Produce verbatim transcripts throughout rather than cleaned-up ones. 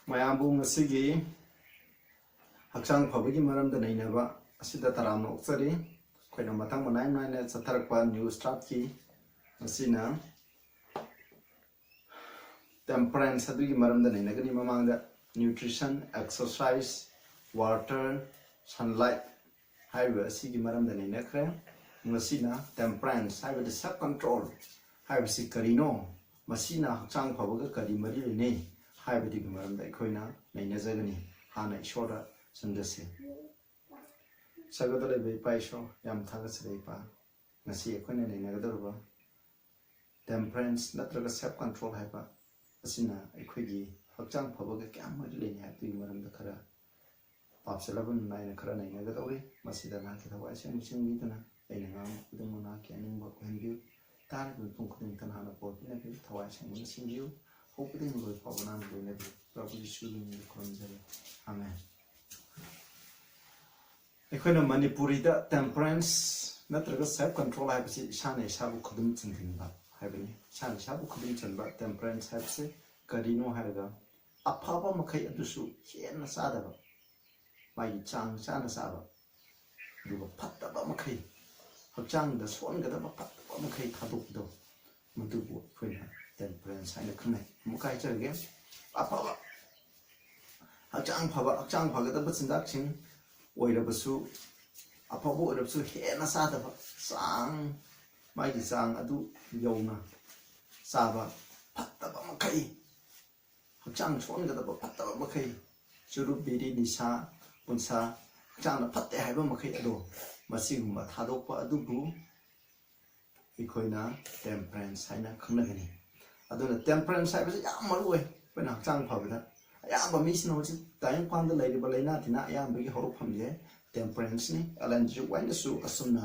ꯃꯌꯥꯝꯕꯨ ꯉꯁꯤꯒꯤ ꯍꯛꯆꯥꯡ ꯐꯕꯒꯤ ꯃꯔꯝꯗ ꯅꯩꯅꯕ ꯑꯁꯤꯗ ꯇꯔꯥꯝꯅ ꯑꯣꯛꯆꯔꯤ꯫ ꯑꯩꯈꯣꯏꯅ ꯃꯊꯪ ꯃꯅꯥꯏ ꯅꯥꯏꯅ ꯆꯠꯊꯔꯛꯄ ꯅ꯭ꯌꯨ ꯁ꯭ꯇꯥꯔꯠꯀꯤ ꯃꯁꯤꯅ ꯇꯦꯝꯄꯔꯦꯟꯁ ꯑꯗꯨꯒꯤ ꯃꯔꯝꯗ ꯅꯩꯅꯒꯅꯤ꯫ ꯃꯃꯥꯡꯗ ꯅ꯭ꯌꯨꯇ꯭ꯔꯤꯁꯟ, ꯑꯦꯛꯁꯔꯁꯥꯏꯁ, ꯋꯥꯇꯔ, ꯁꯟꯂꯥꯏꯠ ꯍꯥꯏꯔꯤꯕ ꯑꯁꯤꯒꯤ ꯃꯔꯝꯗ ꯅꯩꯅꯈ꯭ꯔꯦ꯫ ꯉꯁꯤꯅ ꯇꯦꯝꯄꯔꯦꯟꯁ ꯍꯥꯏꯕꯗꯤ ꯁꯦꯜꯐ ꯀꯟꯇ꯭ꯔꯣꯜ ꯍꯥꯏꯕꯁꯤ ꯀꯔꯤꯅꯣ, ꯃꯁꯤꯅ ꯍꯛꯆꯥꯡ ꯐꯕꯒ ꯀꯔꯤ ꯃꯔꯤ ꯂꯩꯅꯩ ꯍꯥꯏꯕꯗꯨꯒꯤ ꯃꯔꯝꯗ ꯑꯩꯈꯣꯏꯅ ꯅꯩꯅꯖꯒꯅꯤ꯫ ꯍꯥꯟꯅ ꯏꯁꯣꯔꯗ ꯆꯪꯖꯁꯤ꯫ ꯁꯔꯒꯗ ꯂꯩꯕ ꯏꯄꯥ ꯏꯁꯣꯔ, ꯌꯥꯝ ꯊꯥꯒꯠꯆꯔꯤ ꯏꯄꯥ꯫ ꯉꯁꯤ ꯑꯩꯈꯣꯏꯅ ꯅꯩꯅꯒꯗꯧꯔꯤꯕ ꯇꯦꯝꯄꯔꯦꯟꯁ ꯅꯠꯇ꯭ꯔꯒ ꯁꯦꯜꯐ ꯀꯟꯇ꯭ꯔꯣꯜ ꯍꯥꯏꯕ ꯑꯁꯤꯅ ꯑꯩꯈꯣꯏꯒꯤ ꯍꯛꯆꯥꯡ ꯐꯕꯒ ꯀꯌꯥꯝ ꯃꯔꯤ ꯂꯩꯅꯩ ꯍꯥꯏꯕꯗꯨꯒꯤ ꯃꯔꯝꯗ ꯈꯔ ꯄꯥꯞꯁꯦ ꯂꯕꯟ ꯅꯥꯏꯅ ꯈꯔ ꯅꯩꯅꯒꯗꯧꯔꯤ꯫ ꯃꯁꯤꯗ ꯅꯍꯥꯛꯀꯤ ꯊꯋꯥꯏ ꯑꯁꯦꯡꯕ ꯆꯤꯡꯕꯤꯗꯨꯅ ꯑꯩꯅ ꯉꯥꯡꯕ ꯈꯨꯗꯤꯡꯃꯛ ꯅꯍꯥꯛꯀꯤ ꯑꯅꯤꯡꯕ ꯑꯣꯏꯍꯟꯕꯤꯌꯨ꯫ ꯇꯥꯔꯤꯕ ꯃꯤꯄꯨꯝ ꯈꯨꯗꯤꯡꯃꯛꯇ ꯅꯍꯥꯛꯅ ꯄꯣꯠ ꯄꯤꯅꯕꯤꯌꯨ꯫ ꯊꯋꯥꯏ ꯑꯁꯦꯡꯕꯅ ꯆꯤꯡꯕꯤꯌꯨ꯫ ꯍꯧꯕꯗꯒꯤ ꯂꯣꯏ ꯐꯥꯎꯕ ꯅꯍꯥꯛꯅ ꯂꯣꯏꯅꯕꯤꯌꯨ꯫ ꯄ꯭ꯔꯚꯨ ꯌꯤꯁꯨꯒꯤ ꯃꯤꯡꯗ ꯈꯨꯔꯨꯝꯖꯔꯤ꯫ ꯑꯥꯃꯦꯟ꯫ ꯑꯩꯈꯣꯏꯅ ꯃꯅꯤꯄꯨꯔꯤꯗ ꯇꯦꯝꯄꯔꯦꯟꯁ ꯅꯠꯇ꯭ꯔꯒ ꯁꯦꯜꯐ ꯀꯟꯇ꯭ꯔꯣꯜ ꯍꯥꯏꯕꯁꯤ ꯏꯁꯥꯅ ꯏꯁꯥꯕꯨ ꯈꯨꯗꯨꯝ ꯆꯟꯁꯤꯟꯕ ꯍꯥꯏꯕꯅꯤ꯫ ꯏꯁꯥꯅ ꯏꯁꯥꯕꯨ ꯈꯨꯗꯨꯝ ꯆꯟꯕ꯫ ꯇꯦꯝꯄꯔꯦꯟꯁ ꯍꯥꯏꯕꯁꯤ ꯀꯔꯤꯅꯣ ꯍꯥꯏꯔꯒ ꯑꯐꯕ ꯃꯈꯩ ꯑꯗꯨꯁꯨ ꯍꯦꯟꯅ ꯆꯥꯗꯕ, ꯃꯥꯒꯤ ꯆꯥꯡ ꯆꯥꯅ ꯆꯥꯕ, ꯑꯗꯨꯒ ꯐꯠꯇꯕ ꯃꯈꯩ, ꯍꯛꯆꯥꯡꯗ ꯁꯣꯛꯍꯟꯒꯗꯕ ꯐꯠꯇꯕ ꯃꯈꯩ ꯊꯥꯗꯣꯛꯄꯗꯣ, ꯃꯗꯨꯕꯨ ꯑꯩꯈꯣꯏꯅ ꯇꯦꯝꯄꯔꯦꯟꯁ ꯍꯥꯏꯅ ꯈꯪꯅꯩ꯫ ꯑꯃꯨꯛꯀ ꯍꯥꯏꯖꯔꯒꯦ, ꯑꯐꯕ ꯍꯛꯆꯥꯡ ꯐꯕ, ꯍꯛꯆꯥꯡ ꯐꯒꯗꯕ ꯆꯤꯟꯖꯥꯛꯁꯤꯡ ꯑꯣꯏꯔꯕꯁꯨ, ꯑꯐꯕ ꯑꯣꯏꯔꯕꯁꯨ ꯍꯦꯟꯅ ꯆꯥꯗꯕ, ꯆꯥꯡ, ꯃꯥꯒꯤ ꯆꯥꯡ ꯑꯗꯨ ꯌꯧꯅ ꯆꯥꯕ, ꯐꯠꯇꯕ ꯃꯈꯩ, ꯍꯛꯆꯥꯡ ꯁꯣꯛꯍꯟꯒꯗꯕ ꯐꯠꯇꯕ ꯃꯈꯩ, ꯆꯨꯔꯨꯞ, ꯕꯤꯔꯤ, ꯅꯤꯁꯥ, ꯄꯨꯟꯁꯥ, ꯍꯛꯆꯥꯡꯗ ꯐꯠꯇꯦ ꯍꯥꯏꯕ ꯃꯈꯩ ꯑꯗꯣ, ꯃꯁꯤꯒꯨꯝꯕ ꯊꯥꯗꯣꯛꯄ ꯑꯗꯨꯕꯨ ꯑꯩꯈꯣꯏꯅ ꯇꯦꯝꯄꯔꯦꯟꯁ ꯍꯥꯏꯅ ꯈꯪꯅꯒꯅꯤ꯫ ꯑꯗꯨꯅ ꯇꯦꯝꯄꯔꯦꯟꯁ ꯍꯥꯏꯕꯁꯤ ꯌꯥꯝ ꯃꯔꯨ ꯑꯣꯏ ꯑꯩꯈꯣꯏꯅ ꯍꯛꯆꯥꯡ ꯐꯕꯗ꯫ ꯑꯌꯥꯝꯕ ꯃꯤꯁꯤꯡꯅ ꯍꯧꯖꯤꯛ ꯇꯥꯏꯕꯪꯄꯥꯟꯗ ꯂꯩꯔꯤꯕ ꯂꯥꯏꯅꯥ ꯇꯤꯟꯅꯥ ꯑꯌꯥꯝꯕꯒꯤ ꯍꯧꯔꯛꯐꯝꯁꯦ ꯇꯦꯝꯄꯔꯦꯟꯁꯅꯤ꯫ ꯑꯦꯂꯦꯟ ꯖꯤ ꯋꯥꯏꯠꯅꯁꯨ ꯑꯁꯨꯝꯅ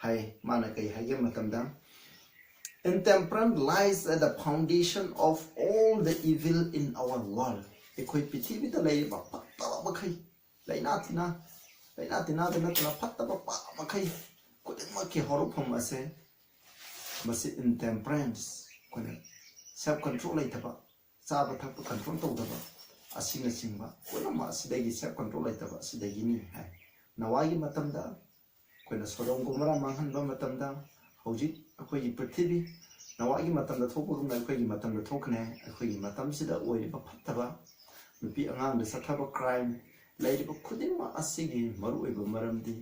ꯍꯥꯏ꯫ ꯃꯥꯅ ꯀꯩ ꯍꯥꯏꯒꯦ ꯃꯇꯝꯗ, "Intemperance lies at the foundation of all the evil in our world." ꯑꯩꯈꯣꯏ ꯄ꯭ꯔꯤꯊꯤꯕꯤꯗ ꯂꯩꯔꯤꯕ ꯐꯠꯇꯕ ꯃꯈꯩ, ꯂꯥꯏꯅꯥ ꯇꯤꯟꯅꯥ, ꯂꯥꯏꯅꯥ ꯇꯤꯟꯅꯥꯗ ꯅꯠꯇꯅ ꯐꯠꯇꯕ ꯄꯥꯞ ꯃꯈꯩ ꯈꯨꯗꯤꯡꯃꯛꯀꯤ ꯍꯧꯔꯛꯐꯝ ꯑꯁꯦ ꯃꯁꯤ ꯏꯟꯇꯦꯝꯄꯔꯦꯟꯁ, ꯑꯩꯈꯣꯏꯅ ꯁꯦꯜꯐ ꯀꯟꯇ꯭ꯔꯣꯜ ꯂꯩꯇꯕ, ꯆꯥꯕ ꯊꯛꯄ ꯀꯟꯇ꯭ꯔꯣꯜ ꯇꯧꯗꯕ, ꯑꯁꯤꯅꯆꯤꯡꯕ ꯄꯨꯝꯅꯃꯛ ꯑꯁꯤꯗꯒꯤ, self control ꯂꯩꯇꯕ ꯑꯁꯤꯗꯒꯤꯅꯤ ꯍꯥꯏ꯫ ꯅꯣꯋꯥꯒꯤ ꯃꯇꯝꯗ ꯑꯩꯈꯣꯏꯅ ꯁꯣꯗꯣꯝ ꯒꯣꯃꯣꯔꯥ ꯃꯥꯡꯍꯟꯕ ꯃꯇꯝꯗ, ꯍꯧꯖꯤꯛ ꯑꯩꯈꯣꯏꯒꯤ ꯄ꯭ꯔꯤꯊꯤꯕꯤ, ꯅꯣꯋꯥꯒꯤ ꯃꯇꯝꯗ ꯊꯣꯛꯄꯒꯨꯝꯅ ꯑꯩꯈꯣꯏꯒꯤ ꯃꯇꯝꯗ ꯊꯣꯛꯀꯅꯤ꯫ ꯑꯩꯈꯣꯏꯒꯤ ꯃꯇꯝꯁꯤꯗ ꯑꯣꯏꯔꯤꯕ ꯐꯠꯇꯕ, ꯅꯨꯄꯤ ꯑꯉꯥꯡꯗ ꯆꯠꯊꯕ, crime ꯂꯩꯔꯤꯕ ꯈꯨꯗꯤꯡꯃꯛ ꯑꯁꯤꯒꯤ ꯃꯔꯨꯑꯣꯏꯕ ꯃꯔꯝꯗꯤ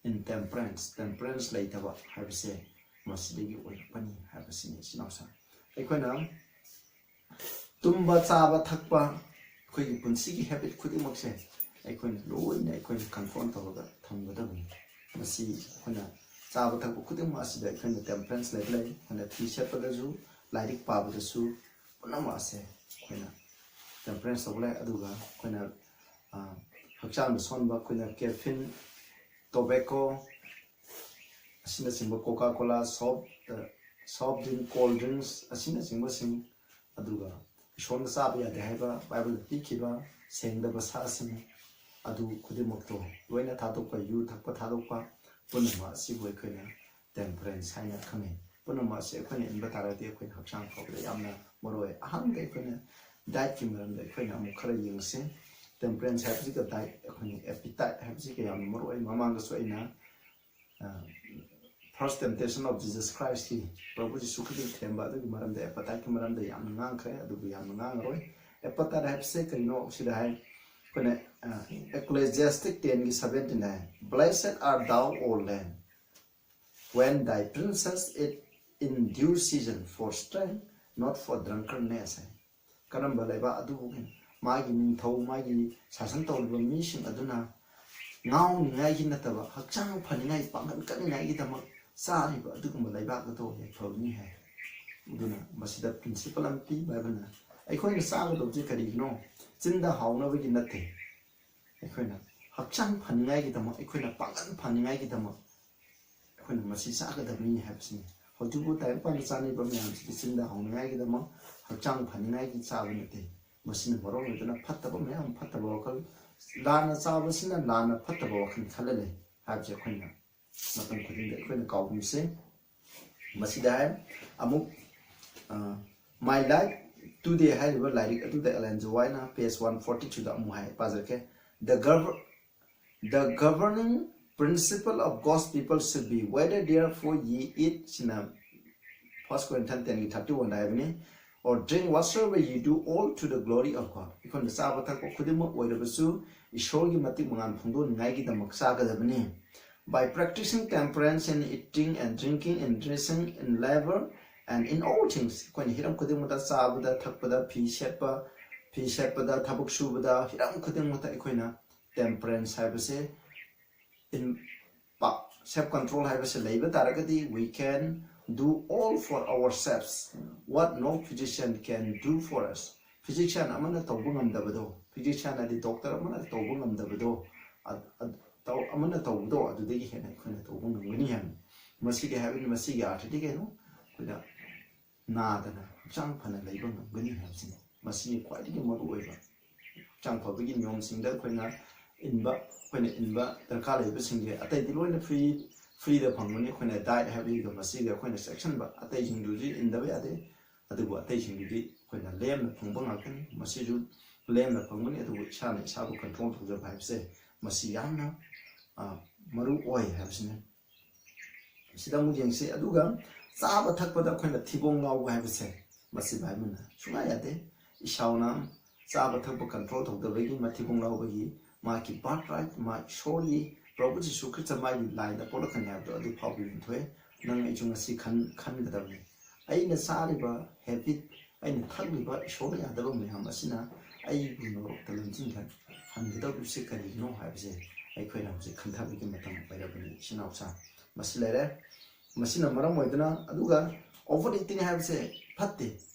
intemperance, temperance ꯂꯩꯇꯕ ꯍꯥꯏꯕꯁꯦ ꯃꯁꯤꯗꯒꯤ ꯑꯣꯏꯔꯛꯄꯅꯤ ꯍꯥꯏꯕꯁꯤꯅꯤ, ꯏꯆꯤꯟ ꯏꯅꯥꯎꯁꯤꯡ꯫ ꯑꯩꯈꯣꯏꯅ ꯇꯨꯝꯕ, ꯆꯥꯕ, ꯊꯛꯄ, ꯑꯩꯈꯣꯏꯒꯤ ꯄꯨꯟꯁꯤꯒꯤ habit ꯈꯨꯗꯤꯡꯃꯛꯁꯦ ꯑꯩꯈꯣꯏꯅ ꯂꯣꯏꯅ ꯑꯩꯈꯣꯏꯅ control ꯇꯧꯔꯒ ꯊꯝꯒꯗꯕꯅꯤ꯫ ꯃꯁꯤ ꯑꯩꯈꯣꯏꯅ ꯆꯥꯕ ꯊꯛꯄ ꯈꯨꯗꯤꯡꯃꯛ ꯑꯁꯤꯗ ꯑꯩꯈꯣꯏꯅ temperance ꯂꯩꯕ ꯂꯩ꯫ ꯑꯩꯈꯣꯏꯅ ꯐꯤ ꯁꯦꯠꯄꯗꯁꯨ, ꯂꯥꯏꯔꯤꯛ ꯄꯥꯕꯗꯁꯨ, ꯄꯨꯝꯅꯃꯛ ꯑꯁꯦ ꯑꯩꯈꯣꯏꯅ temperance ꯇꯧꯕ ꯂꯩ꯫ ꯑꯗꯨꯒ ꯑꯩꯈꯣꯏꯅ, ꯑ, ꯍꯛꯆꯥꯡꯗ ꯁꯣꯟꯕ, ꯑꯩꯈꯣꯏꯅ caffeine, tobacco, ꯑꯁꯤꯅꯆꯤꯡꯕ, Coca Cola, soft, soft drink, cold drinks ꯑꯁꯤꯅꯆꯤꯡꯕꯁꯤꯡ, ꯑꯗꯨꯒ ꯏꯁꯣꯔꯅ ꯆꯥꯕ ꯌꯥꯗꯦ ꯍꯥꯏꯕ ꯕꯥꯏꯕꯜꯗ ꯄꯤꯈꯤꯕ ꯁꯦꯡꯗꯕ ꯁꯥꯁꯤꯡ, ꯑꯗꯨ ꯈꯨꯗꯤꯡꯃꯛꯇꯣ ꯂꯣꯏꯅ ꯊꯥꯗꯣꯛꯄ, ꯌꯨ ꯊꯛꯄ ꯊꯥꯗꯣꯛꯄ, ꯄꯨꯝꯅꯃꯛ ꯑꯁꯤꯕꯨ ꯑꯩꯈꯣꯏꯅ temperance ꯍꯥꯏꯅ ꯈꯪꯅꯩ꯫ ꯄꯨꯝꯅꯃꯛ ꯑꯁꯤ ꯑꯩꯈꯣꯏꯅ ꯏꯟꯕ ꯇꯥꯔꯒꯗꯤ ꯑꯩꯈꯣꯏꯅ ꯍꯛꯆꯥꯡ ꯐꯕꯗ ꯌꯥꯝꯅ ꯃꯔꯨ ꯑꯣꯏ꯫ ꯑꯍꯥꯟꯕꯗ ꯑꯩꯈꯣꯏꯅ dietꯀꯤ ꯃꯔꯝꯗ ꯑꯩꯈꯣꯏꯅ ꯑꯃꯨꯛ ꯈꯔ ꯌꯦꯡꯁꯤ꯫ Temperance ꯍꯥꯏꯕꯁꯤꯒ diet, ꯑꯩꯈꯣꯏꯅ appetite ꯍꯥꯏꯕꯁꯤꯒ ꯌꯥꯝꯅ ꯃꯔꯨ ꯑꯣꯏ꯫ ꯃꯃꯥꯡꯗꯁꯨ ꯑꯩꯅ, ꯑ, First Temptation of Jesus Christꯀꯤ, ꯄ꯭ꯔꯚꯨ ꯖꯤꯁꯨ ꯈ꯭ꯔꯤꯁꯇ ꯊꯦꯝꯕ ꯑꯗꯨꯒꯤ ꯃꯔꯝꯗ, appetiteꯀꯤ ꯃꯔꯝꯗ ꯌꯥꯝꯅ ꯉꯥꯡꯈ꯭ꯔꯦ, ꯑꯗꯨꯕꯨ ꯌꯥꯝꯅ ꯉꯥꯡꯉꯔꯣꯏ꯫ Appetite ꯍꯥꯏꯕꯁꯦ ꯀꯔꯤꯅꯣ? ꯁꯤꯗ ꯍꯥꯏ, ꯑꯩꯈꯣꯏꯅ, ꯑ, Ecclesiastes tenꯒꯤ seventeen high, "Blessed art thou, O land, when thy princes eat in due season, for strength, not for drunkenness" ꯍꯥꯏ꯫ ꯀꯔꯝꯕ ꯂꯩꯕꯥꯛ ꯑꯗꯨꯕꯨ ꯃꯥꯒꯤ ꯅꯤꯡꯊꯧ, ꯃꯥꯒꯤ ꯁꯥꯁꯟ ꯇꯧꯔꯤꯕ ꯃꯤꯁꯤꯡ ꯑꯗꯨꯅ ꯉꯥꯎꯅꯤꯡꯉꯥꯏꯒꯤ ꯅꯠꯇꯕ, ꯍꯛꯆꯥꯡ ꯐꯅꯤꯡꯉꯥꯏ, ꯄꯥꯡꯒꯜ ꯀꯟꯅꯤꯡꯉꯥꯏꯒꯤꯗꯃꯛ ꯆꯥꯔꯤꯕ ꯑꯗꯨꯒꯨꯝꯕ ꯂꯩꯕꯥꯛ ꯑꯗꯣ ꯌꯥꯏꯐꯕꯅꯤ ꯍꯥꯏ꯫ ꯑꯗꯨꯅ ꯃꯁꯤꯗ principle ꯑꯃ ꯄꯤ ꯕꯥꯏꯕꯜꯅ꯫ ꯑꯩꯈꯣꯏꯅ ꯆꯥꯒꯗꯧꯕꯁꯦ ꯀꯔꯤꯒꯤꯅꯣ? ꯆꯤꯟꯗ ꯍꯥꯎꯅꯕꯒꯤ ꯅꯠꯇꯦ꯫ ꯑꯩꯈꯣꯏꯅ ꯍꯛꯆꯥꯡ ꯐꯅꯤꯡꯉꯥꯏꯒꯤꯗꯃꯛ, ꯑꯩꯈꯣꯏꯅ ꯄꯥꯡꯒꯜ ꯐꯅꯤꯡꯉꯥꯏꯒꯤꯗꯃꯛ ꯑꯩꯈꯣꯏꯅ ꯃꯁꯤ ꯆꯥꯒꯗꯕꯅꯤ ꯍꯥꯏꯕꯁꯤꯅꯤ꯫ ꯍꯧꯖꯤꯛꯄꯨ ꯇꯥꯏꯕꯪꯄꯥꯟꯗ ꯆꯥꯅꯔꯤꯕ ꯃꯌꯥꯝꯁꯤꯗꯤ ꯆꯤꯟꯗ ꯍꯥꯎꯅꯤꯡꯉꯥꯏꯒꯤꯗꯃꯛ, ꯍꯛꯆꯥꯡ ꯐꯅꯤꯡꯉꯥꯏꯒꯤ ꯆꯥꯕ ꯅꯠꯇꯦ꯫ ꯃꯁꯤꯅ ꯃꯔꯝ ꯑꯣꯏꯗꯨꯅ ꯐꯠꯇꯕ ꯃꯌꯥꯝ, ꯐꯠꯇꯕ ꯋꯥꯈꯜ, ꯂꯥꯟꯅ ꯆꯥꯕꯁꯤꯅ ꯂꯥꯟꯅ ꯐꯠꯇꯕ ꯋꯥꯈꯜ ꯈꯜꯍꯜꯂꯦ ꯍꯥꯏꯕꯁꯦ ꯑꯩꯈꯣꯏꯅ ꯃꯇꯝ ꯈꯨꯗꯤꯡꯗ ꯑꯩꯈꯣꯏꯅ ꯀꯥꯎꯒꯨꯝꯁꯦ꯫ ꯃꯁꯤꯗ ꯍꯥꯏ ꯑꯃꯨꯛ, ꯑ, "My life, Today ꯍꯥꯏꯔꯤꯕ ꯂꯥꯏꯔꯤꯛ ꯑꯗꯨꯗ ꯑꯦꯂꯦꯟ ꯖꯤ ꯋꯥꯏꯠꯅ page one forty two ꯗ ꯑꯃꯨꯛ ꯍꯥꯏ, ꯄꯥꯖꯔꯛꯀꯦ꯫ The govern the governing principle of God's people should be whether therefore ye eat, ꯁꯤꯅ First Corinthians ten ꯒꯤ thirty one ꯗ ꯍꯥꯏꯕꯅꯤ꯫ Or drink whatsoever ye do, all to the glory of God. ꯑꯩꯈꯣꯏꯅ ꯆꯥꯕ ꯊꯛꯄ ꯈꯨꯗꯤꯡꯃꯛ ꯑꯣꯏꯔꯕꯁꯨ ꯏꯁꯣꯔꯒꯤ ꯃꯇꯤꯛ ꯃꯉꯥꯜ ꯐꯣꯡꯗꯣꯛꯅꯤꯡꯉꯥꯏꯒꯤꯗꯃꯛ ꯆꯥꯒꯗꯕꯅꯤ꯫ By practicing temperance in eating and drinking, in dressing, in labor, and in all things, ꯑꯩꯈꯣꯏꯅ ꯍꯤꯔꯝ ꯈꯨꯗꯤꯡꯃꯛꯇ ꯆꯥꯕꯗ ꯊꯛꯄꯗ ꯐꯤ ꯁꯦꯠꯄ ꯐꯤ ꯁꯦꯠꯄꯗ ꯊꯕꯛ ꯁꯨꯕꯗ ꯍꯤꯔꯝ ꯈꯨꯗꯤꯡꯃꯛꯇ ꯑꯩꯈꯣꯏꯅ temperance ꯍꯥꯏꯕꯁꯦ, in self control ꯍꯥꯏꯕꯁꯦ ꯂꯩꯕ ꯇꯥꯔꯒꯗꯤ we can do all for ourselves what no physician can do for us. Physician ꯑꯃꯅ ꯇꯧꯕ ꯉꯝꯗꯕꯗꯣ, physician ꯍꯥꯏꯗꯤ doctor ꯑꯃꯅ ꯇꯧꯕ ꯉꯝꯗꯕꯗꯣ, ꯑ- ꯑ- ꯇꯧ- ꯑꯃꯅ ꯇꯧꯕꯗꯣ ꯑꯗꯨꯗꯒꯤ ꯍꯦꯟꯅ ꯑꯩꯈꯣꯏꯅ ꯇꯧꯕ ꯉꯝꯒꯅꯤ ꯍꯥꯏꯕꯅꯤ꯫ ꯃꯁꯤꯒꯤ ꯍꯥꯏꯕꯅꯤ, ꯃꯁꯤꯒꯤ ꯑꯥꯔꯊꯗꯤ ꯀꯩꯅꯣ? ꯑꯩꯈꯣꯏꯅ ꯅꯥꯗꯅ ꯍꯛꯆꯥꯡ ꯐꯅ ꯂꯩꯕ ꯉꯝꯒꯅꯤ ꯍꯥꯏꯕꯁꯤꯅꯤ꯫ ꯃꯁꯤꯅꯤ ꯈ꯭ꯋꯥꯏꯗꯒꯤ ꯃꯔꯨꯑꯣꯏꯕ꯫ ꯍꯛꯆꯥꯡ ꯐꯕꯒꯤ ꯅꯤꯌꯣꯝꯁꯤꯡꯗ ꯑꯩꯈꯣꯏꯅ ꯏꯟꯕ ꯑꯩꯈꯣꯏꯅ ꯏꯟꯕ ꯗꯔꯀꯥꯔ ꯂꯩꯕꯁꯤꯡꯁꯦ ꯑꯇꯩꯗꯤ ꯂꯣꯏꯅ free, free ꯗ ꯐꯪꯕꯅꯤ꯫ ꯑꯩꯈꯣꯏꯅ diet ꯍꯥꯏꯕꯒ ꯃꯁꯤꯒ ꯑꯩꯈꯣꯏꯅ ꯆꯦꯛꯁꯤꯟꯕ, ꯑꯇꯩꯁꯤꯡꯗꯨꯗꯤ ꯏꯟꯗꯕ ꯌꯥꯗꯦ꯫ ꯑꯗꯨꯕꯨ ꯑꯇꯩꯁꯤꯡꯗꯨꯗꯤ ꯑꯩꯈꯣꯏꯅ ꯂꯦꯝꯅ ꯐꯪꯕ ꯉꯥꯛꯇꯅꯤ꯫ ꯃꯁꯤꯁꯨ ꯂꯦꯝꯅ ꯐꯪꯕꯅꯤ꯫ ꯑꯗꯨꯕꯨ ꯏꯁꯥꯅ ꯏꯁꯥꯕꯨ control ꯇꯧꯖꯕ ꯍꯥꯏꯕꯁꯦ ꯃꯁꯤ ꯌꯥꯝꯅ, ꯑ, ꯃꯔꯨ ꯑꯣꯏ ꯍꯥꯏꯕꯁꯤꯅꯤ꯫ ꯁꯤꯗ ꯑꯃꯨꯛ ꯌꯦꯡꯁꯤ꯫ ꯑꯗꯨꯒ ꯆꯥꯕ ꯊꯛꯄꯗ ꯑꯩꯈꯣꯏꯅ ꯊꯤꯕꯣꯡ ꯂꯥꯎꯕ ꯍꯥꯏꯕꯁꯦ ꯃꯁꯤ ꯕꯥꯏꯕꯜꯅ ꯁꯨꯡꯌꯥ ꯌꯥꯗꯦ꯫ ꯏꯁꯥꯎꯅ ꯆꯥꯕ ꯊꯛꯄ control ꯇꯧꯗꯕꯒꯤ ꯃꯊꯤꯕꯣꯡ ꯂꯥꯎꯕꯒꯤ ꯃꯥꯒꯤ birthright, ꯃꯥ ꯏꯁꯣꯔꯒꯤ ꯄ꯭ꯔꯚꯨ ꯖꯤꯁꯨ ꯈ꯭ꯔꯤꯁꯇ ꯃꯥꯒꯤ ꯂꯥꯏꯗ ꯄꯣꯛꯂꯛꯀꯅꯤ ꯍꯥꯏꯕꯗꯣ ꯑꯗꯨ ꯐꯥꯎꯕ ꯌꯦꯡꯊꯣꯛꯑꯦ꯫ ꯅꯪ ꯑꯩꯁꯨ ꯉꯁꯤ ꯈꯟ ꯈꯟꯒꯗꯕꯅꯤ꯫ ꯑꯩꯅ ꯆꯥꯔꯤꯕ habit, ꯑꯩꯅ ꯊꯛꯂꯤꯕ ꯏꯁꯣꯔꯅ ꯌꯥꯗꯕ ꯃꯌꯥꯝ ꯑꯁꯤꯅ ꯑꯩꯕꯨ ꯅꯔꯣꯛꯇ ꯂꯝꯖꯤꯡꯍꯟ ꯍꯟꯒꯗꯧꯔꯤꯕꯁꯤ ꯀꯔꯤꯒꯤꯅꯣ ꯍꯥꯏꯕꯁꯦ ꯑꯩꯈꯣꯏꯅ ꯍꯧꯖꯤꯛ ꯈꯟꯊꯕꯒꯤ ꯃꯇꯝ ꯑꯣꯏꯔꯕꯅꯤ, ꯏꯆꯤꯟ ꯏꯅꯥꯎꯁꯥ꯫ ꯃꯁꯤ ꯂꯩꯔꯦ꯫ ꯃꯁꯤꯅ ꯃꯔꯝ ꯑꯣꯏꯗꯨꯅ, ꯑꯗꯨꯒ over eating ꯍꯥꯏꯕꯁꯦ ꯐꯠꯇꯦ꯫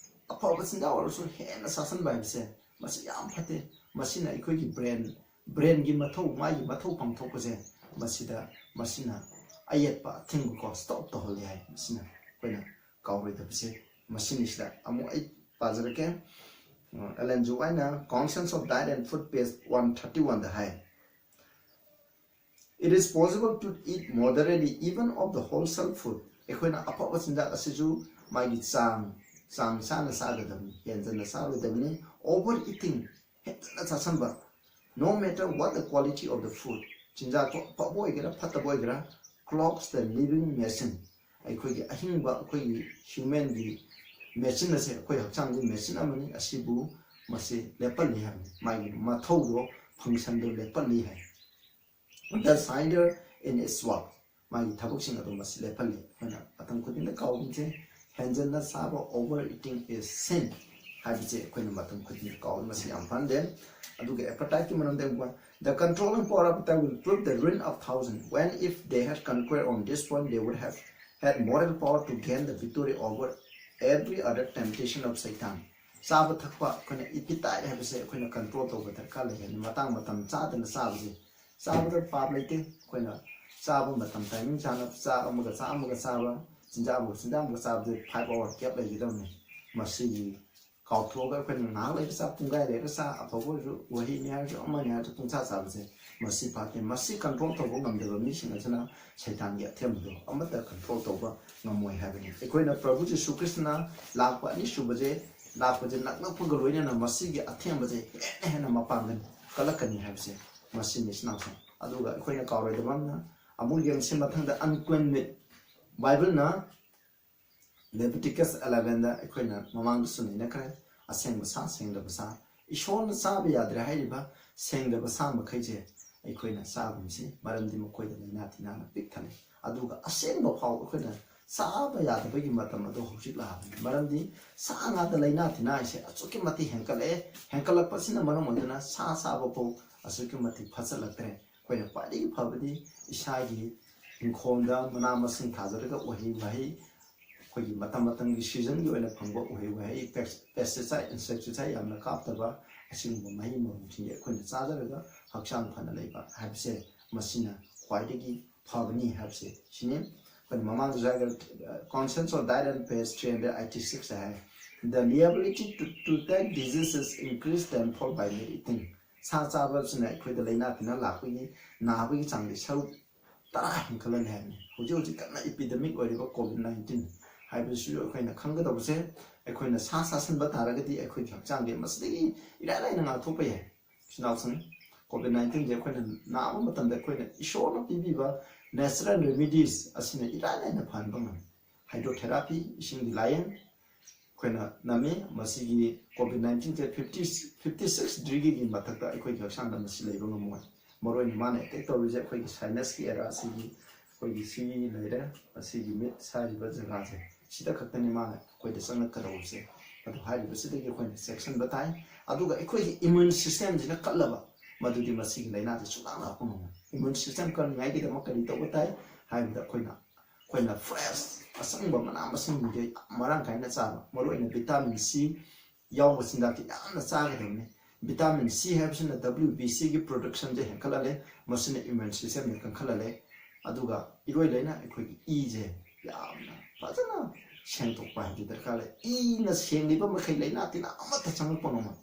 ꯑꯐꯕ ꯆꯤꯟꯖꯥꯛ ꯑꯣꯏꯔꯁꯨ ꯍꯦꯟꯅ ꯆꯥꯁꯤꯟꯕ ꯍꯥꯏꯕꯁꯦ ꯃꯁꯤ ꯌꯥꯝ ꯐꯠꯇꯦ꯫ ꯃꯁꯤꯅ ꯑꯩꯈꯣꯏꯒꯤ brain, brain ꯒꯤ ꯃꯊꯧ, ꯃꯥꯒꯤ ꯃꯊꯧ ꯄꯥꯡꯊꯣꯛꯄꯁꯦ ꯃꯁꯤꯗ, ꯃꯁꯤꯅ ꯑꯌꯦꯠꯄ, ꯑꯊꯤꯡꯕꯀꯣ, stop ꯇꯧꯍꯜꯂꯤ ꯍꯥꯏ꯫ ꯃꯁꯤꯅ ꯑꯩꯈꯣꯏꯅ ꯀꯥꯎꯔꯣꯏꯗꯕꯁꯦ ꯃꯁꯤꯅꯤꯁꯤꯗ ꯑꯃꯨꯛ ꯑꯩ ꯄꯥꯖꯔꯛꯀꯦ꯫ ꯑ, ꯑꯦꯂꯦꯟ ꯖꯤ ꯋꯥꯏꯠꯅ Conscience of Diet and Food, page one thirty one ꯗ ꯍꯥꯏ, "It is possible to eat moderately even of the wholesome food." ꯑꯩꯈꯣꯏꯅ ꯑꯐꯕ ꯆꯤꯟꯖꯥꯛ ꯑꯁꯤꯁꯨ ꯃꯥꯒꯤ ꯆꯥꯡ, ꯆꯥꯡ ꯆꯥꯅ ꯆꯥꯒꯗꯕꯅꯤ, ꯍꯦꯟꯖꯟꯅ ꯆꯥꯔꯣꯏꯗꯕꯅꯤ꯫ Over eating, ꯍꯦꯟꯖꯟꯅ ꯆꯥꯁꯟꯕ, no matter what the quality of the food, ꯆꯤꯟꯖꯥꯛꯇꯣ ꯑꯐꯕ ꯑꯣꯏꯒꯦꯔꯥ ꯐꯠꯇꯕ ꯑꯣꯏꯒꯦꯔꯥ, clogs the living machine, ꯑꯩꯈꯣꯏꯒꯤ ꯑꯍꯤꯡꯕ, ꯑꯩꯈꯣꯏꯒꯤ humanꯒꯤ machine ꯑꯁꯦ, ꯑꯩꯈꯣꯏ ꯍꯛꯆꯥꯡꯒꯤ machine ꯑꯃꯅꯤ꯫ ꯑꯁꯤꯕꯨ ꯃꯁꯤ ꯂꯦꯞꯍꯜꯂꯤ ꯍꯥꯏꯕꯅꯤ, ꯃꯥꯒꯤ ꯃꯊꯧꯗꯣ, functionꯗꯣ ꯂꯦꯞꯍꯜꯂꯤ ꯍꯥꯏ꯫ The cinder in its work, ꯃꯥꯒꯤ ꯊꯕꯛꯁꯤꯡ ꯑꯗꯨ ꯃꯁꯤ ꯂꯦꯞꯍꯜꯂꯤ꯫ ꯑꯩꯈꯣꯏꯅ ꯃꯇꯝ ꯈꯨꯗꯤꯡꯗ ꯀꯥꯎꯕꯁꯦ, ꯍꯦꯟꯖꯟꯅ ꯆꯥꯕ, over eating is sin ꯍꯥꯏꯕꯁꯦ ꯑꯩꯈꯣꯏꯅ ꯃꯇꯝ ꯈꯨꯗꯤꯡꯗ ꯀꯥꯎꯏ꯫ ꯃꯁꯤ ꯌꯥꯝ ꯐꯍꯟꯗꯦ꯫ ꯑꯗꯨꯒ appetiteꯀꯤ ꯃꯔꯝꯗ ꯑꯃꯨꯛ, the controlling power of appetite will prove the ruin of thousand, when if they had conquered on this point, they would have had moral power to gain the victory over every other temptation of Satan. ꯆꯥꯕ ꯊꯛꯄ, ꯑꯩꯈꯣꯏꯅ appetite ꯍꯥꯏꯕꯁꯦ ꯑꯩꯈꯣꯏꯅ control ꯇꯧꯕ ꯗꯔꯀꯥꯔ ꯂꯩ ꯍꯥꯏꯅ, ꯃꯇꯥꯡ ꯃꯇꯝ ꯆꯥꯗꯅ ꯆꯥꯕꯁꯦ, ꯆꯥꯕꯗ ꯄꯥꯞ ꯂꯩꯇꯦ꯫ ꯑꯩꯈꯣꯏꯅ ꯆꯥꯕ ꯃꯇꯝ timing ꯆꯥꯅ, ꯆꯥꯛ ꯑꯃꯒ ꯆꯥꯛ ꯑꯃꯒ ꯆꯥꯕ, ꯆꯤꯟꯖꯥꯛ ꯑꯃꯒ ꯆꯤꯟꯖꯥꯛ ꯑꯃꯒ ꯆꯥꯕꯗ five hour gap ꯂꯩꯒꯗꯕꯅꯤ꯫ ꯃꯁꯤꯒꯤ ꯀꯥꯎꯊꯣꯛꯑꯒ ꯑꯩꯈꯣꯏꯅ ꯉꯥꯏꯍꯥꯛ ꯂꯩꯔ ꯆꯥ, ꯄꯨꯡꯈꯥꯏ ꯂꯩꯔ ꯆꯥ, ꯑꯐꯕ ꯑꯣꯏꯔꯁꯨ, ꯎꯍꯩꯅꯤ ꯍꯥꯏꯔꯁꯨ, ꯑꯃꯅꯤ ꯍꯥꯏꯔꯁꯨ ꯄꯨꯡꯆꯥ ꯆꯥꯕꯁꯦ, ꯃꯁꯤ ꯐꯠꯇꯦ꯫ ꯃꯁꯤ control ꯇꯧꯕ ꯉꯝꯗꯕ ꯃꯤꯁꯤꯡ ꯑꯁꯤꯅ ꯁꯩꯇꯥꯟꯒꯤ ꯑꯊꯦꯝꯕꯗꯣ ꯑꯃꯠꯇ control ꯇꯧꯕ ꯉꯝꯃꯣꯏ ꯍꯥꯏꯕꯅꯤ꯫ ꯑꯩꯈꯣꯏꯅ ꯄ꯭ꯔꯚꯨ ꯖꯤꯁꯨ ꯈ꯭ꯔꯤꯁꯇꯅ ꯂꯥꯛꯄ ꯑꯅꯤꯁꯨꯕꯁꯦ, ꯂꯥꯛꯄꯁꯦ ꯅꯛꯂꯛꯄꯒ ꯂꯣꯏꯅꯅ ꯃꯁꯤꯒꯤ ꯑꯊꯦꯝꯕꯁꯦ ꯍꯦꯟꯅ ꯍꯦꯟꯅ ꯃꯄꯥꯡꯒꯜ ꯀꯜꯂꯛꯀꯅꯤ ꯍꯥꯏꯕꯁꯦ ꯃꯁꯤꯅꯤ, ꯏꯆꯤꯟ ꯏꯅꯥꯎꯁꯤꯡ꯫ ꯑꯗꯨꯒ ꯑꯩꯈꯣꯏꯅ ꯀꯥꯎꯔꯣꯏꯗꯕ ꯑꯃꯅ, ꯑꯃꯨꯛ ꯌꯦꯡꯁꯤ ꯃꯊꯪꯗ, unclean meat꯫ ꯕꯥꯏꯕꯜꯅ Leviticus elevenꯗ ꯑꯩꯈꯣꯏꯅ ꯃꯃꯥꯡꯗꯁꯨ ꯅꯩꯅꯈ꯭ꯔꯦ, ꯑꯁꯦꯡꯕ ꯁꯥ, ꯁꯦꯡꯗꯕ ꯁꯥ꯫ ꯏꯁꯣꯔꯅ ꯆꯥꯕ ꯌꯥꯗ꯭ꯔꯦ ꯍꯥꯏꯔꯤꯕ ꯁꯦꯡꯗꯕ ꯁꯥ ꯃꯈꯩꯁꯦ ꯑꯩꯈꯣꯏꯅ ꯆꯥꯒꯨꯝꯁꯤ, ꯃꯔꯝꯗꯤ ꯃꯈꯣꯏꯗ ꯂꯥꯏꯅꯥ ꯇꯤꯟꯅꯥꯅ ꯄꯤꯛ ꯊꯜꯂꯤ꯫ ꯑꯗꯨꯒ ꯑꯁꯦꯡꯕ ꯐꯥꯎ ꯑꯩꯈꯣꯏꯅ ꯆꯥꯕ ꯌꯥꯗꯕꯒꯤ ꯃꯇꯝ ꯑꯗꯨ ꯍꯧꯖꯤꯛ ꯂꯥꯛꯑꯕꯅꯤ, ꯃꯔꯝꯗꯤ ꯁꯥ ꯉꯥꯗ ꯂꯥꯏꯅꯥ ꯇꯤꯟꯅꯥ ꯍꯥꯏꯁꯦ ꯑꯁꯨꯛꯀꯤ ꯃꯇꯤꯛ ꯍꯦꯟꯀꯠꯂꯛꯑꯦ꯫ ꯍꯦꯟꯀꯠꯂꯛꯄꯁꯤꯅ ꯃꯔꯝ ꯑꯣꯏꯗꯨꯅ ꯁꯥ ꯆꯥꯕ ꯐꯥꯎ ꯑꯁꯨꯛꯀꯤ ꯃꯇꯤꯛ ꯐꯠꯆꯜꯂꯛꯇ꯭ꯔꯦ꯫ ꯑꯩꯈꯣꯏꯅ ꯈ꯭ꯋꯥꯏꯗꯒꯤ ꯐꯕꯗꯤ ꯏꯁꯥꯒꯤ ꯏꯪꯈꯣꯜꯗ ꯃꯅꯥ ꯃꯁꯤꯡ ꯊꯥꯖꯔꯒ ꯎꯍꯩ ꯋꯥꯍꯩ, ꯑꯩꯈꯣꯏꯒꯤ ꯃꯇꯝ ꯃꯇꯝꯒꯤ seasonꯒꯤ ꯑꯣꯏꯅ ꯐꯪꯕ ꯎꯍꯩ ꯋꯥꯍꯩ, pes-, pesticide, insecticide ꯌꯥꯝꯅ ꯀꯥꯞꯇꯕ, ꯑꯁꯤꯒꯨꯝꯕ ꯃꯍꯩ ꯃꯔꯣꯡꯁꯤꯡꯁꯦ ꯑꯩꯈꯣꯏꯅ ꯆꯥꯖꯔꯒ ꯍꯛꯆꯥꯡ ꯐꯅ ꯂꯩꯕ ꯍꯥꯏꯕꯁꯦ ꯃꯁꯤꯅ ꯈ꯭ꯋꯥꯏꯗꯒꯤ ꯐꯕꯅꯤ ꯍꯥꯏꯕꯁꯦ ꯁꯤꯅꯤ꯫ ꯑꯩꯈꯣꯏꯅ ꯃꯃꯥꯡꯗꯁꯨ ꯍꯥꯏꯈ꯭ꯔꯦ, Conscience of Diet and Page three hundred eighty six high, "The liability to, to take diseases increase tenfold by meat eating." ꯁꯥ ꯆꯥꯕꯁꯤꯅ ꯑꯩꯈꯣꯏꯗ ꯂꯥꯏꯅꯥ ꯇꯤꯟꯅꯥ ꯂꯥꯛꯄꯒꯤ, ꯅꯥꯕꯒꯤ ꯆꯥꯡꯁꯦ ꯁꯔꯨꯛ ꯇꯔꯥ ꯍꯦꯟꯒꯠꯍꯜꯂꯦ ꯍꯥꯏꯕꯅꯤ꯫ ꯍꯧꯖꯤꯛ ꯍꯧꯖꯤꯛ ꯀꯟꯅ epidemic ꯑꯣꯏꯔꯤꯕ COVID nineteen ꯍꯥꯏꯕꯁꯤꯁꯨ ꯑꯩꯈꯣꯏꯅ ꯈꯪꯒꯗꯧꯕꯁꯦ꯫ ꯑꯩꯈꯣꯏꯅ ꯁꯥ ꯆꯥꯁꯤꯟꯕ ꯇꯥꯔꯒꯗꯤ ꯑꯩꯈꯣꯏꯒꯤ ꯍꯛꯆꯥꯡꯗꯤ ꯃꯁꯤꯗꯒꯤ ꯏꯔꯥꯏ ꯂꯥꯏꯅ ꯉꯥꯛꯊꯣꯛꯄ ꯌꯥꯏ꯫ ꯏꯆꯤꯟ ꯏꯅꯥꯎꯁꯤꯡ, ꯀꯣꯚꯤꯗ ꯅꯥꯏꯟꯇꯤꯟꯁꯦ ꯑꯩꯈꯣꯏꯅ ꯅꯥꯕ ꯃꯇꯝꯗ ꯑꯩꯈꯣꯏꯅ ꯏꯁꯣꯔꯅ ꯄꯤꯕꯤꯕ natural remedies ꯑꯁꯤꯅ ꯏꯔꯥꯏ ꯂꯥꯏꯅ ꯐꯍꯟꯕ ꯉꯝꯃꯤ꯫ ꯍꯥꯏꯗ꯭ꯔꯣꯊꯦꯔꯥꯄꯤ, ꯏꯁꯤꯡꯒꯤ ꯂꯥꯏꯌꯦꯡ, ꯑꯩꯈꯣꯏꯅ ꯅꯝꯃꯤ꯫ ꯃꯁꯤꯒꯤ ꯀꯣꯚꯤꯗ ꯅꯥꯏꯟꯇꯤꯟꯁꯦ ꯐꯤꯐꯇꯤ, ꯐꯤꯐꯇꯤ ꯁꯤꯛꯁ ꯗꯤꯒ꯭ꯔꯤꯒꯤ ꯃꯊꯛꯇ ꯑꯩꯈꯣꯏꯒꯤ ꯍꯛꯆꯥꯡꯗ ꯃꯁꯤ ꯂꯩꯕ ꯉꯝꯃꯣꯏ꯫ ꯃꯔꯨꯑꯣꯏꯅ ꯃꯥꯅ ꯑꯦꯇꯦꯛ ꯇꯧꯔꯤꯁꯦ ꯑꯩꯈꯣꯏꯒꯤ ꯁꯥꯏꯅꯁꯀꯤ ꯑꯦꯔꯤꯌꯥ ꯑꯁꯤꯒꯤ, ꯑꯩꯈꯣꯏꯒꯤ ꯁꯤ ꯂꯩꯔꯦ, ꯑꯁꯤꯒꯤ ꯃꯤꯠ ꯁꯥꯏꯔꯤꯕ ꯖꯒꯥꯁꯦ, ꯁꯤꯗ ꯈꯛꯇꯅꯤ ꯃꯥꯅ ꯑꯩꯈꯣꯏꯗ ꯆꯪꯂꯛꯀꯗꯧꯕꯁꯦ꯫ ꯑꯗꯨ ꯍꯥꯏꯔꯤꯕꯁꯤꯗꯒꯤ ꯑꯩꯈꯣꯏꯅ ꯆꯦꯛꯁꯤꯟꯕ ꯇꯥꯏ꯫ ꯑꯗꯨꯒ ꯑꯩꯈꯣꯏꯒꯤ ꯏꯃ꯭ꯌꯨꯟ ꯁꯤꯁꯇꯦꯝꯁꯤꯅ ꯀꯜꯂꯕ, ꯃꯗꯨꯗꯤ ꯃꯁꯤꯒꯤ ꯂꯥꯏꯅꯥꯁꯦ ꯁꯨꯡꯂꯥꯛ ꯂꯥꯛꯄ ꯉꯝꯃꯣꯏ꯫ ꯏꯃ꯭ꯌꯨꯟ ꯁꯤꯁꯇꯦꯝ ꯀꯟꯅꯤꯡꯉꯥꯏꯒꯤꯗꯃꯛ ꯀꯔꯤ ꯇꯧꯕ ꯇꯥꯏ ꯍꯥꯏꯕꯗ, ꯑꯩꯈꯣꯏꯅ, ꯑꯩꯈꯣꯏꯅ ꯐ꯭ꯔꯦꯁ ꯑꯆꯪꯕ ꯃꯅꯥ ꯃꯁꯤꯡꯁꯤꯡꯁꯦ ꯌꯥꯝ ꯃꯔꯥꯡ ꯀꯥꯏꯅ ꯆꯥꯕ, ꯃꯔꯨꯑꯣꯏꯅ ꯚꯤꯇꯥꯃꯤꯟ ꯁꯤ ꯌꯥꯎꯕ ꯆꯤꯟꯖꯥꯛꯇꯤ ꯌꯥꯝꯅ ꯆꯥꯒꯗꯕꯅꯤ꯫ ꯚꯤꯇꯥꯃꯤꯟ ꯁꯤ ꯍꯥꯏꯕꯁꯤꯅ ꯗꯕ꯭ꯂꯤꯌꯨ ꯕꯤ ꯁꯤꯒꯤ ꯄ꯭ꯔꯣꯗꯛꯁꯟꯁꯦ ꯍꯦꯟꯒꯠꯍꯜꯂꯦ, ꯃꯁꯤꯅ ꯏꯃ꯭ꯌꯨꯟ ꯁꯤꯁꯇꯦꯝꯁꯦ ꯀꯟꯈꯠꯍꯜꯂꯦ꯫ ꯑꯗꯨꯒ ꯏꯔꯣꯏ ꯂꯣꯏꯅ ꯑꯩꯈꯣꯏꯒꯤ ꯏꯁꯦ ꯌꯥꯝꯅ ꯐꯖꯅ ꯁꯦꯡꯗꯣꯛꯄ ꯍꯥꯏꯕꯗꯤ ꯗꯔꯀꯥꯔ ꯂꯩ꯫ ꯏꯅ ꯁꯦꯡꯂꯤꯕ ꯃꯈꯩ ꯂꯥꯏꯅꯥ ꯇꯤꯟꯅꯥ ꯑꯃꯠꯇ ꯆꯪꯂꯛꯄ ꯉꯝꯃꯣꯏ꯫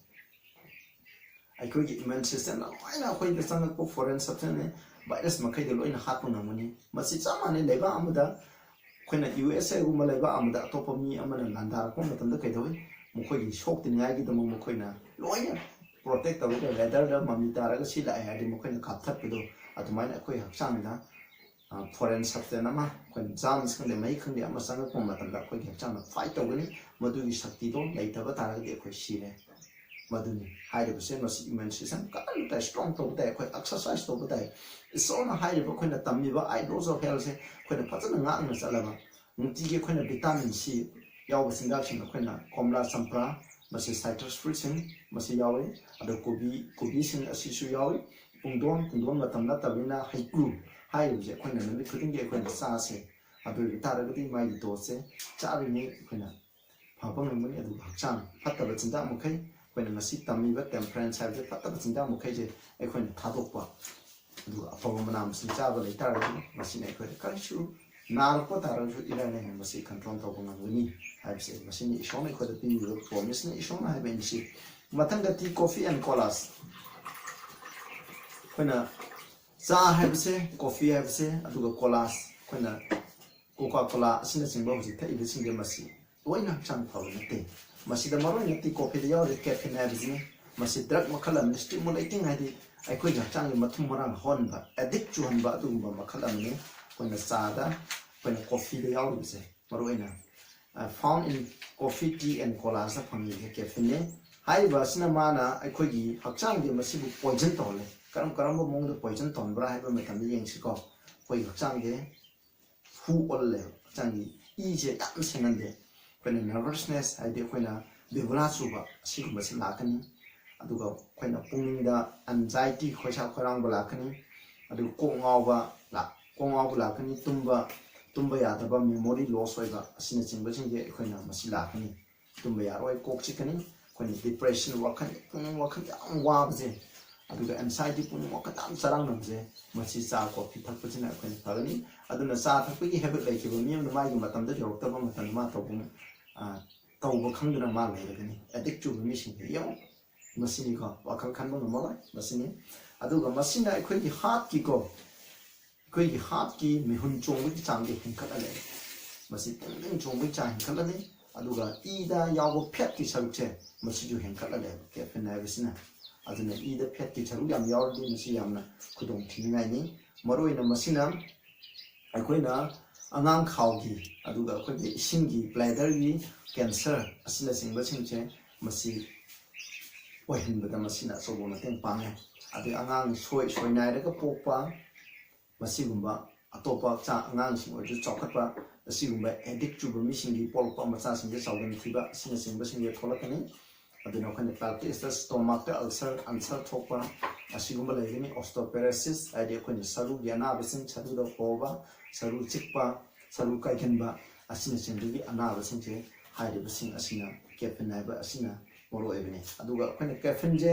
ꯑꯩꯈꯣꯏꯒꯤ ꯏꯃ꯭ꯌꯨꯟ ꯁꯤꯁꯇꯦꯝꯅ ꯂꯣꯏꯅ ꯑꯩꯈꯣꯏꯗ ꯆꯪꯂꯛꯄ ꯐꯣꯔꯦꯟ ꯁꯕꯁꯇꯦꯟꯁ, ꯚꯥꯏꯔꯁ ꯃꯈꯩꯗꯣ ꯂꯣꯏꯅ ꯍꯥꯠꯄ ꯉꯝꯒꯅꯤ꯫ ꯃꯁꯤ ꯆꯞ ꯃꯥꯟꯅꯩ, ꯂꯩꯕꯥꯛ ꯑꯃꯗ ꯑꯩꯈꯣꯏꯅ ꯌꯨ ꯑꯦꯁ ꯑꯦꯒꯨꯝꯕ ꯂꯩꯕꯥꯛ ꯑꯃꯗ ꯑꯇꯣꯞꯄ ꯃꯤ ꯑꯃꯅ ꯂꯥꯟꯗꯥꯔꯛꯄ ꯃꯇꯝꯗ ꯀꯩꯗꯧꯏ? ꯃꯈꯣꯏꯒꯤ ꯁꯣꯛꯇꯅꯤꯡꯉꯥꯏꯒꯤꯗꯃꯛ ꯃꯈꯣꯏꯅ ꯂꯣꯏꯅ ꯄ꯭ꯔꯣꯇꯦꯛ ꯇꯧꯔꯒ, ꯔꯦꯗꯥꯔꯗ ꯃꯃꯤ ꯇꯥꯔꯒ ꯁꯤ ꯂꯥꯛꯑꯦ ꯍꯥꯏꯔꯗꯤ ꯃꯈꯣꯏꯅ ꯀꯥꯞꯊꯠꯄꯗꯣ, ꯑꯗꯨꯃꯥꯏꯅ ꯑꯩꯈꯣꯏ ꯍꯛꯆꯥꯡꯗ ꯐꯣꯔꯦꯟ ꯁꯕꯁꯇꯦꯟꯁ ꯑꯃ, ꯑꯩꯈꯣꯏꯅ ꯖꯥꯝꯁ ꯈꯪꯗꯦ, ꯃꯍꯤꯛ ꯈꯪꯗꯦ, ꯑꯃ ꯆꯪꯉꯛꯄ ꯃꯇꯝꯗ ꯑꯩꯈꯣꯏꯒꯤ ꯍꯛꯆꯥꯡꯅ ꯐꯥꯏꯠ ꯇꯧꯒꯅꯤ꯫ ꯃꯗꯨꯒꯤ ꯁꯛꯇꯤꯗꯣ ꯂꯩꯇꯕ ꯇꯥꯔꯒꯗꯤ ꯑꯩꯈꯣꯏ ꯁꯤꯔꯦ꯫ ꯃꯗꯨꯅꯤ ꯍꯥꯏꯔꯤꯕꯁꯦ꯫ ꯃꯁꯤ ꯏꯃ꯭ꯌꯨꯟ ꯁꯤꯁꯇꯦꯝ ꯀꯟꯅ ꯁ꯭ꯇꯔꯣꯡ ꯇꯧꯕ ꯇꯥꯏ, ꯑꯩꯈꯣꯏ ꯑꯦꯛꯁꯔꯁꯥꯏꯁ ꯇꯧꯕ ꯇꯥꯏ꯫ ꯏꯁꯣꯔꯅ ꯍꯥꯏꯔꯤꯕ ꯑꯩꯈꯣꯏꯅ ꯇꯝꯃꯤꯕ ꯑꯥꯏꯗꯣꯜꯁ ꯑꯣꯐ ꯍꯦꯜꯊꯁꯦ ꯑꯩꯈꯣꯏꯅ ꯐꯖꯅ ꯉꯥꯛꯅ ꯆꯠꯂꯕ, ꯅꯨꯡꯇꯤꯒꯤ ꯑꯩꯈꯣꯏꯅ ꯚꯤꯇꯥꯃꯤꯟ ꯁꯤ ꯌꯥꯎꯕ ꯆꯤꯟꯖꯥꯛꯁꯤꯡ, ꯑꯩꯈꯣꯏꯅ ꯀꯣꯝꯂꯥ ꯆꯝꯄ꯭ꯔꯥ, ꯃꯁꯤ ꯁꯥꯏꯇ꯭ꯔꯁ ꯐ꯭ꯔꯨꯏꯠꯁꯤꯡ, ꯃꯁꯤ ꯌꯥꯎꯏ꯫ ꯑꯗꯣ ꯀꯣꯕꯤ, ꯀꯣꯕꯤꯁꯤꯡ ꯑꯁꯤꯁꯨ ꯌꯥꯎꯏ꯫ ꯄꯨꯡꯗꯣꯟ, ꯄꯨꯡꯗꯣꯟ ꯃꯇꯝ ꯅꯠꯇꯕꯅꯤꯅ ꯍꯩꯀ꯭ꯔꯨ ꯍꯥꯏꯔꯤꯕꯁꯦ ꯑꯩꯈꯣꯏꯅ ꯅꯨꯃꯤꯠ ꯈꯨꯗꯤꯡꯒꯤ ꯑꯩꯈꯣꯏꯅ ꯆꯥꯁꯦ꯫ ꯑꯗꯨ ꯑꯣꯏꯕ ꯇꯥꯔꯒꯗꯤ ꯃꯥꯒꯤ ꯗꯣꯁꯁꯦ ꯆꯥꯔꯤꯉꯩ ꯑꯩꯈꯣꯏꯅ ꯐꯕ ꯉꯝꯒꯅꯤ꯫ ꯑꯗꯨꯒ ꯍꯛꯆꯥꯡ ꯐꯠꯇꯕ ꯆꯤꯟꯖꯥꯛ ꯃꯈꯩ, ꯑꯩꯈꯣꯏꯅ ꯉꯁꯤ ꯇꯝꯃꯤꯕ ꯇꯦꯝꯄꯔꯦꯟꯁ ꯍꯥꯏꯕꯁꯦ, ꯐꯠꯇꯕ ꯆꯤꯟꯖꯥꯛ ꯃꯈꯩꯁꯦ ꯑꯩꯈꯣꯏꯅ ꯊꯥꯗꯣꯛꯄ, ꯑꯗꯨꯒ ꯑꯐꯕ ꯃꯅꯥ ꯃꯁꯤꯡ ꯆꯥꯕ ꯂꯩꯇꯥꯔꯒꯗꯤ ꯃꯁꯤꯅ ꯑꯩꯈꯣꯏꯗ ꯀꯔꯤꯁꯨ, ꯅꯥꯔꯛꯄ ꯇꯥꯔꯒꯁꯨ ꯏꯔꯥꯏ ꯂꯥꯏꯅ ꯃꯁꯤ ꯀꯟꯇ꯭ꯔꯣꯜ ꯇꯧꯕ ꯉꯝꯒꯅꯤ ꯍꯥꯏꯕꯁꯦ, ꯃꯁꯤꯅꯤ ꯏꯁꯣꯔꯅ ꯑꯩꯈꯣꯏꯗ ꯄꯤꯕꯤꯕ ꯄ꯭ꯔꯣꯃꯤꯁꯅꯤ, ꯏꯁꯣꯔꯅ ꯍꯥꯏꯕ ꯏꯟꯁꯤ꯫ ꯃꯊꯪꯗ tea, coffee and colas꯫ ꯑꯩꯈꯣꯏꯅ ꯆꯥ ꯍꯥꯏꯕꯁꯦ, ꯀꯣꯐꯤ ꯍꯥꯏꯕꯁꯦ, ꯑꯗꯨꯒ ꯀꯣꯂꯥꯁ, ꯑꯩꯈꯣꯏꯅ ꯀꯣꯀꯥ ꯀꯣꯂꯥ ꯑꯁꯤꯅꯆꯤꯡꯕ ꯍꯧꯖꯤꯛ ꯊꯛꯏꯕꯁꯤꯡꯁꯦ ꯃꯁꯤ ꯂꯣꯏꯅ ꯍꯛꯆꯥꯡ ꯐꯕ ꯅꯠꯇꯦ꯫ ꯃꯁꯤꯗ ꯃꯔꯨꯑꯣꯏꯅ ꯇꯤ ꯀꯣꯐꯤꯗ ꯌꯥꯎꯔꯤꯕ ꯀꯦꯐꯤꯟ ꯍꯥꯏꯕꯁꯤꯅꯤ꯫ ꯃꯁꯤ ꯗ꯭ꯔꯒ ꯃꯈꯜ ꯑꯃꯅꯤ, ꯁ꯭ꯇꯤꯃꯨꯂꯦꯇꯤꯡ, ꯍꯥꯏꯗꯤ ꯑꯩꯈꯣꯏꯒꯤ ꯍꯛꯆꯥꯡꯒꯤ ꯃꯊꯨꯝ ꯃꯔꯥꯡ ꯍꯧꯍꯟꯕ, ꯑꯦꯗꯤꯛ ꯆꯨꯍꯟꯕ ꯑꯗꯨꯒꯨꯝꯕ ꯃꯈꯜ ꯑꯃꯅꯤ꯫ ꯑꯩꯈꯣꯏꯅ ꯆꯥꯗ, ꯑꯩꯈꯣꯏꯅ ꯀꯣꯐꯤꯗ ꯌꯥꯎꯔꯤꯕꯁꯦ ꯃꯔꯨꯑꯣꯏꯅ found in coffee, tea and colaꯗ ꯐꯪꯉꯤꯕ ꯀꯦꯐꯤꯟꯅꯤ꯫ ꯍꯥꯏꯔꯤꯕ ꯑꯁꯤꯅ ꯃꯥꯅ ꯑꯩꯈꯣꯏꯒꯤ ꯍꯛꯆꯥꯡꯒꯤ ꯃꯁꯤꯕꯨ ꯄꯣꯏꯖꯟ ꯇꯧꯍꯜꯂꯦ꯫ ꯀꯔꯝ ꯀꯔꯝꯕ ꯃꯑꯣꯡꯗ ꯄꯣꯏꯖꯟ ꯇꯧꯍꯟꯕ꯭ꯔꯥ ꯍꯥꯏꯕ ꯃꯇꯝꯗ ꯌꯦꯡꯁꯤꯀꯣ꯫ ꯑꯩꯈꯣꯏꯒꯤ ꯍꯛꯆꯥꯡꯁꯦ ꯍꯨ ꯑꯣꯜꯂꯦꯕ, ꯍꯛꯆꯥꯡꯒꯤ ꯏꯁꯦ ꯌꯥꯝ ꯁꯦꯡꯍꯟꯗꯦ꯫ ꯑꯩꯈꯣꯏꯅ ꯅꯔꯚꯁꯅꯦꯁ, ꯍꯥꯏꯗꯤ ꯑꯩꯈꯣꯏꯅ ꯕꯦꯕꯨꯂꯥ ꯆꯨꯕ, ꯑꯁꯤꯒꯨꯝꯕꯁꯤ ꯂꯥꯛꯀꯅꯤ꯫ ꯑꯗꯨꯒ ꯑꯩꯈꯣꯏꯅ ꯄꯨꯛꯅꯤꯡꯗ ꯑꯦꯟꯖꯥꯏꯇꯤ, ꯈꯣꯏꯁꯥꯎ ꯈꯣꯏꯔꯥꯡꯕ ꯂꯥꯛꯀꯅꯤ꯫ ꯑꯗꯨꯒ ꯀꯣꯛ ꯉꯥꯎꯕ ꯂꯥꯛ-, ꯀꯣꯛ ꯉꯥꯎꯕ ꯂꯥꯛꯀꯅꯤ꯫ ꯇꯨꯝꯕ, ꯇꯨꯝꯕ ꯌꯥꯗꯕ, ꯃꯦꯃꯣꯔꯤ ꯂꯣꯁ ꯑꯣꯏꯕ, ꯑꯁꯤꯅꯆꯤꯡꯕꯁꯤꯡꯁꯦ ꯑꯩꯈꯣꯏꯅ ꯃꯁꯤ ꯂꯥꯛꯀꯅꯤ꯫ ꯇꯨꯝꯕ ꯌꯥꯔꯣꯏ, ꯀꯣꯛ ꯆꯤꯛꯀꯅꯤ꯫ ꯑꯩꯈꯣꯏꯅ ꯗꯤꯄ꯭ꯔꯦꯁꯟ, ꯋꯥꯈꯜ, ꯄꯨꯛꯅꯤꯡ ꯋꯥꯈꯜ ꯌꯥꯝ ꯋꯥꯕꯁꯦ, ꯑꯗꯨꯒ ꯑꯦꯟꯖꯥꯏꯇꯤ, ꯄꯨꯛꯅꯤꯡ ꯋꯥꯈꯜ ꯌꯥꯝ ꯆꯔꯥꯡꯅꯕꯁꯦ, ꯃꯁꯤ ꯆꯥ ꯀꯣꯐꯤ ꯊꯛꯄꯁꯤꯅ ꯑꯩꯈꯣꯏꯅ ꯐꯒꯅꯤ꯫ ꯑꯗꯨꯅ ꯆꯥ ꯊꯛꯄꯒꯤ ꯍꯦꯕꯤꯠ ꯂꯩꯈꯤꯕ ꯃꯤ ꯑꯃꯅ ꯃꯥꯒꯤ ꯃꯇꯝꯗ ꯌꯧꯔꯛꯇꯕ ꯃꯇꯝꯗ ꯃꯥ ꯇꯧꯕ, ꯑ, ꯇꯧꯕ ꯈꯪꯗꯅ ꯃꯥ ꯂꯩꯔꯒꯅꯤ꯫ ꯑꯦꯗꯤꯛ ꯆꯨꯕ ꯃꯤꯁꯤꯡꯁꯦ ꯌꯦꯡꯉꯨ, ꯃꯁꯤꯅꯤꯀꯣ, ꯋꯥꯈꯜ ꯈꯟꯕ ꯉꯝꯃꯔꯣꯏ, ꯃꯁꯤꯅꯤ꯫ ꯑꯗꯨꯒ ꯃꯁꯤꯅ ꯑꯩꯈꯣꯏꯒꯤ ꯍꯥꯔꯠꯀꯤꯀꯣ, ꯑꯩꯈꯣꯏꯒꯤ ꯍꯥꯔꯠꯀꯤ ꯃꯤꯍꯨꯟ ꯆꯣꯡꯕꯒꯤ ꯆꯥꯡꯗꯤ ꯍꯦꯟꯒꯠꯍꯜꯂꯦ꯫ ꯃꯁꯤ ꯇꯤꯡ ꯇꯤꯡ ꯆꯣꯡꯕꯒꯤ ꯆꯥꯡ ꯍꯦꯟꯒꯠꯂꯅꯤ꯫ ꯑꯗꯨꯒ ꯏꯗ ꯌꯥꯎꯕ ꯐꯦꯠꯀꯤ ꯁꯔꯨꯛꯁꯦ ꯃꯁꯤꯁꯨ ꯍꯦꯟꯒꯠꯍꯜꯂꯦꯕ ꯀꯦꯐꯤꯟ ꯍꯥꯏꯕꯁꯤꯅ꯫ ꯑꯗꯨꯅ ꯏꯗ ꯐꯦꯠꯀꯤ ꯁꯔꯨꯛ ꯌꯥꯝ ꯌꯥꯎꯔꯗꯤ ꯃꯁꯤ ꯌꯥꯝꯅ ꯈꯨꯗꯣꯡ ꯊꯤꯅꯤꯡꯉꯥꯏꯅꯤ꯫ ꯃꯔꯨꯑꯣꯏꯅ ꯃꯁꯤꯅ ꯑꯩꯈꯣꯏꯅ ꯑꯉꯥꯡ ꯈꯥꯎꯒꯤ, ꯑꯗꯨꯒ ꯑꯩꯈꯣꯏꯒꯤ ꯏꯁꯤꯡꯒꯤ ꯕ꯭ꯂꯦꯗꯔꯒꯤ ꯀꯦꯟꯁꯔ ꯑꯁꯤꯅꯆꯤꯡꯕꯁꯤꯡꯁꯦ ꯃꯁꯤ ꯑꯣꯏꯍꯟꯕꯗ ꯃꯁꯤꯅ ꯑꯆꯧꯕ ꯃꯇꯦꯡ ꯄꯥꯡꯉꯦ꯫ ꯑꯗꯩ ꯑꯉꯥꯡ ꯁꯣꯏ-, ꯁꯣꯏꯅꯥꯏꯔꯒ ꯄꯣꯛꯄ, ꯃꯁꯤꯒꯨꯝꯕ ꯑꯇꯣꯞꯄ ꯆꯥ-, ꯑꯉꯥꯡꯁꯤꯡ ꯑꯣꯏꯔꯁꯨ ꯆꯥꯎꯈꯠꯄ, ꯑꯁꯤꯒꯨꯝꯕ ꯑꯦꯗꯤꯛ ꯆꯨꯕ ꯃꯤꯁꯤꯡꯒꯤ ꯄꯣꯛꯂꯛꯄ ꯃꯆꯥꯁꯤꯡꯁꯦ ꯆꯥꯎꯒꯟ ꯊꯤꯕ ꯑꯁꯤꯅꯆꯤꯡꯕꯁꯤꯡꯁꯦ ꯊꯣꯛꯂꯛꯀꯅꯤ꯫ ꯑꯗꯨꯅ ꯑꯩꯈꯣꯏꯅ ꯄꯦꯜꯇꯤꯁꯇ, ꯁ꯭ꯇꯣꯃꯥꯛꯇ ꯑꯜꯁꯔ, ꯑꯜꯁꯔ ꯊꯣꯛꯄ ꯑꯁꯤꯒꯨꯝꯕ ꯂꯩꯒꯅꯤ꯫ ꯑꯣꯁꯇꯣꯄꯦꯔꯥꯁꯤꯁ ꯍꯥꯏꯗꯤ ꯑꯩꯈꯣꯏꯅ ꯁꯔꯨꯒꯤ ꯑꯅꯥꯕꯁꯤꯡ, ꯁꯔꯨꯗ ꯍꯣꯕ, ꯁꯔꯨ ꯆꯤꯛꯄ, ꯁꯔꯨ ꯀꯥꯏꯒꯟꯕ ꯑꯁꯤꯅꯆꯤꯡꯕꯒꯤ ꯑꯅꯥꯕꯁꯤꯡꯁꯦ ꯍꯥꯏꯔꯤꯕꯁꯤꯡ ꯑꯁꯤꯅ, ꯀꯦꯐꯤꯟ ꯍꯥꯏꯕ ꯑꯁꯤꯅ ꯃꯔꯨ ꯑꯣꯏꯕꯅꯤ꯫ ꯑꯗꯨꯒ ꯑꯩꯈꯣꯏꯅ ꯀꯦꯐꯤꯟꯁꯦ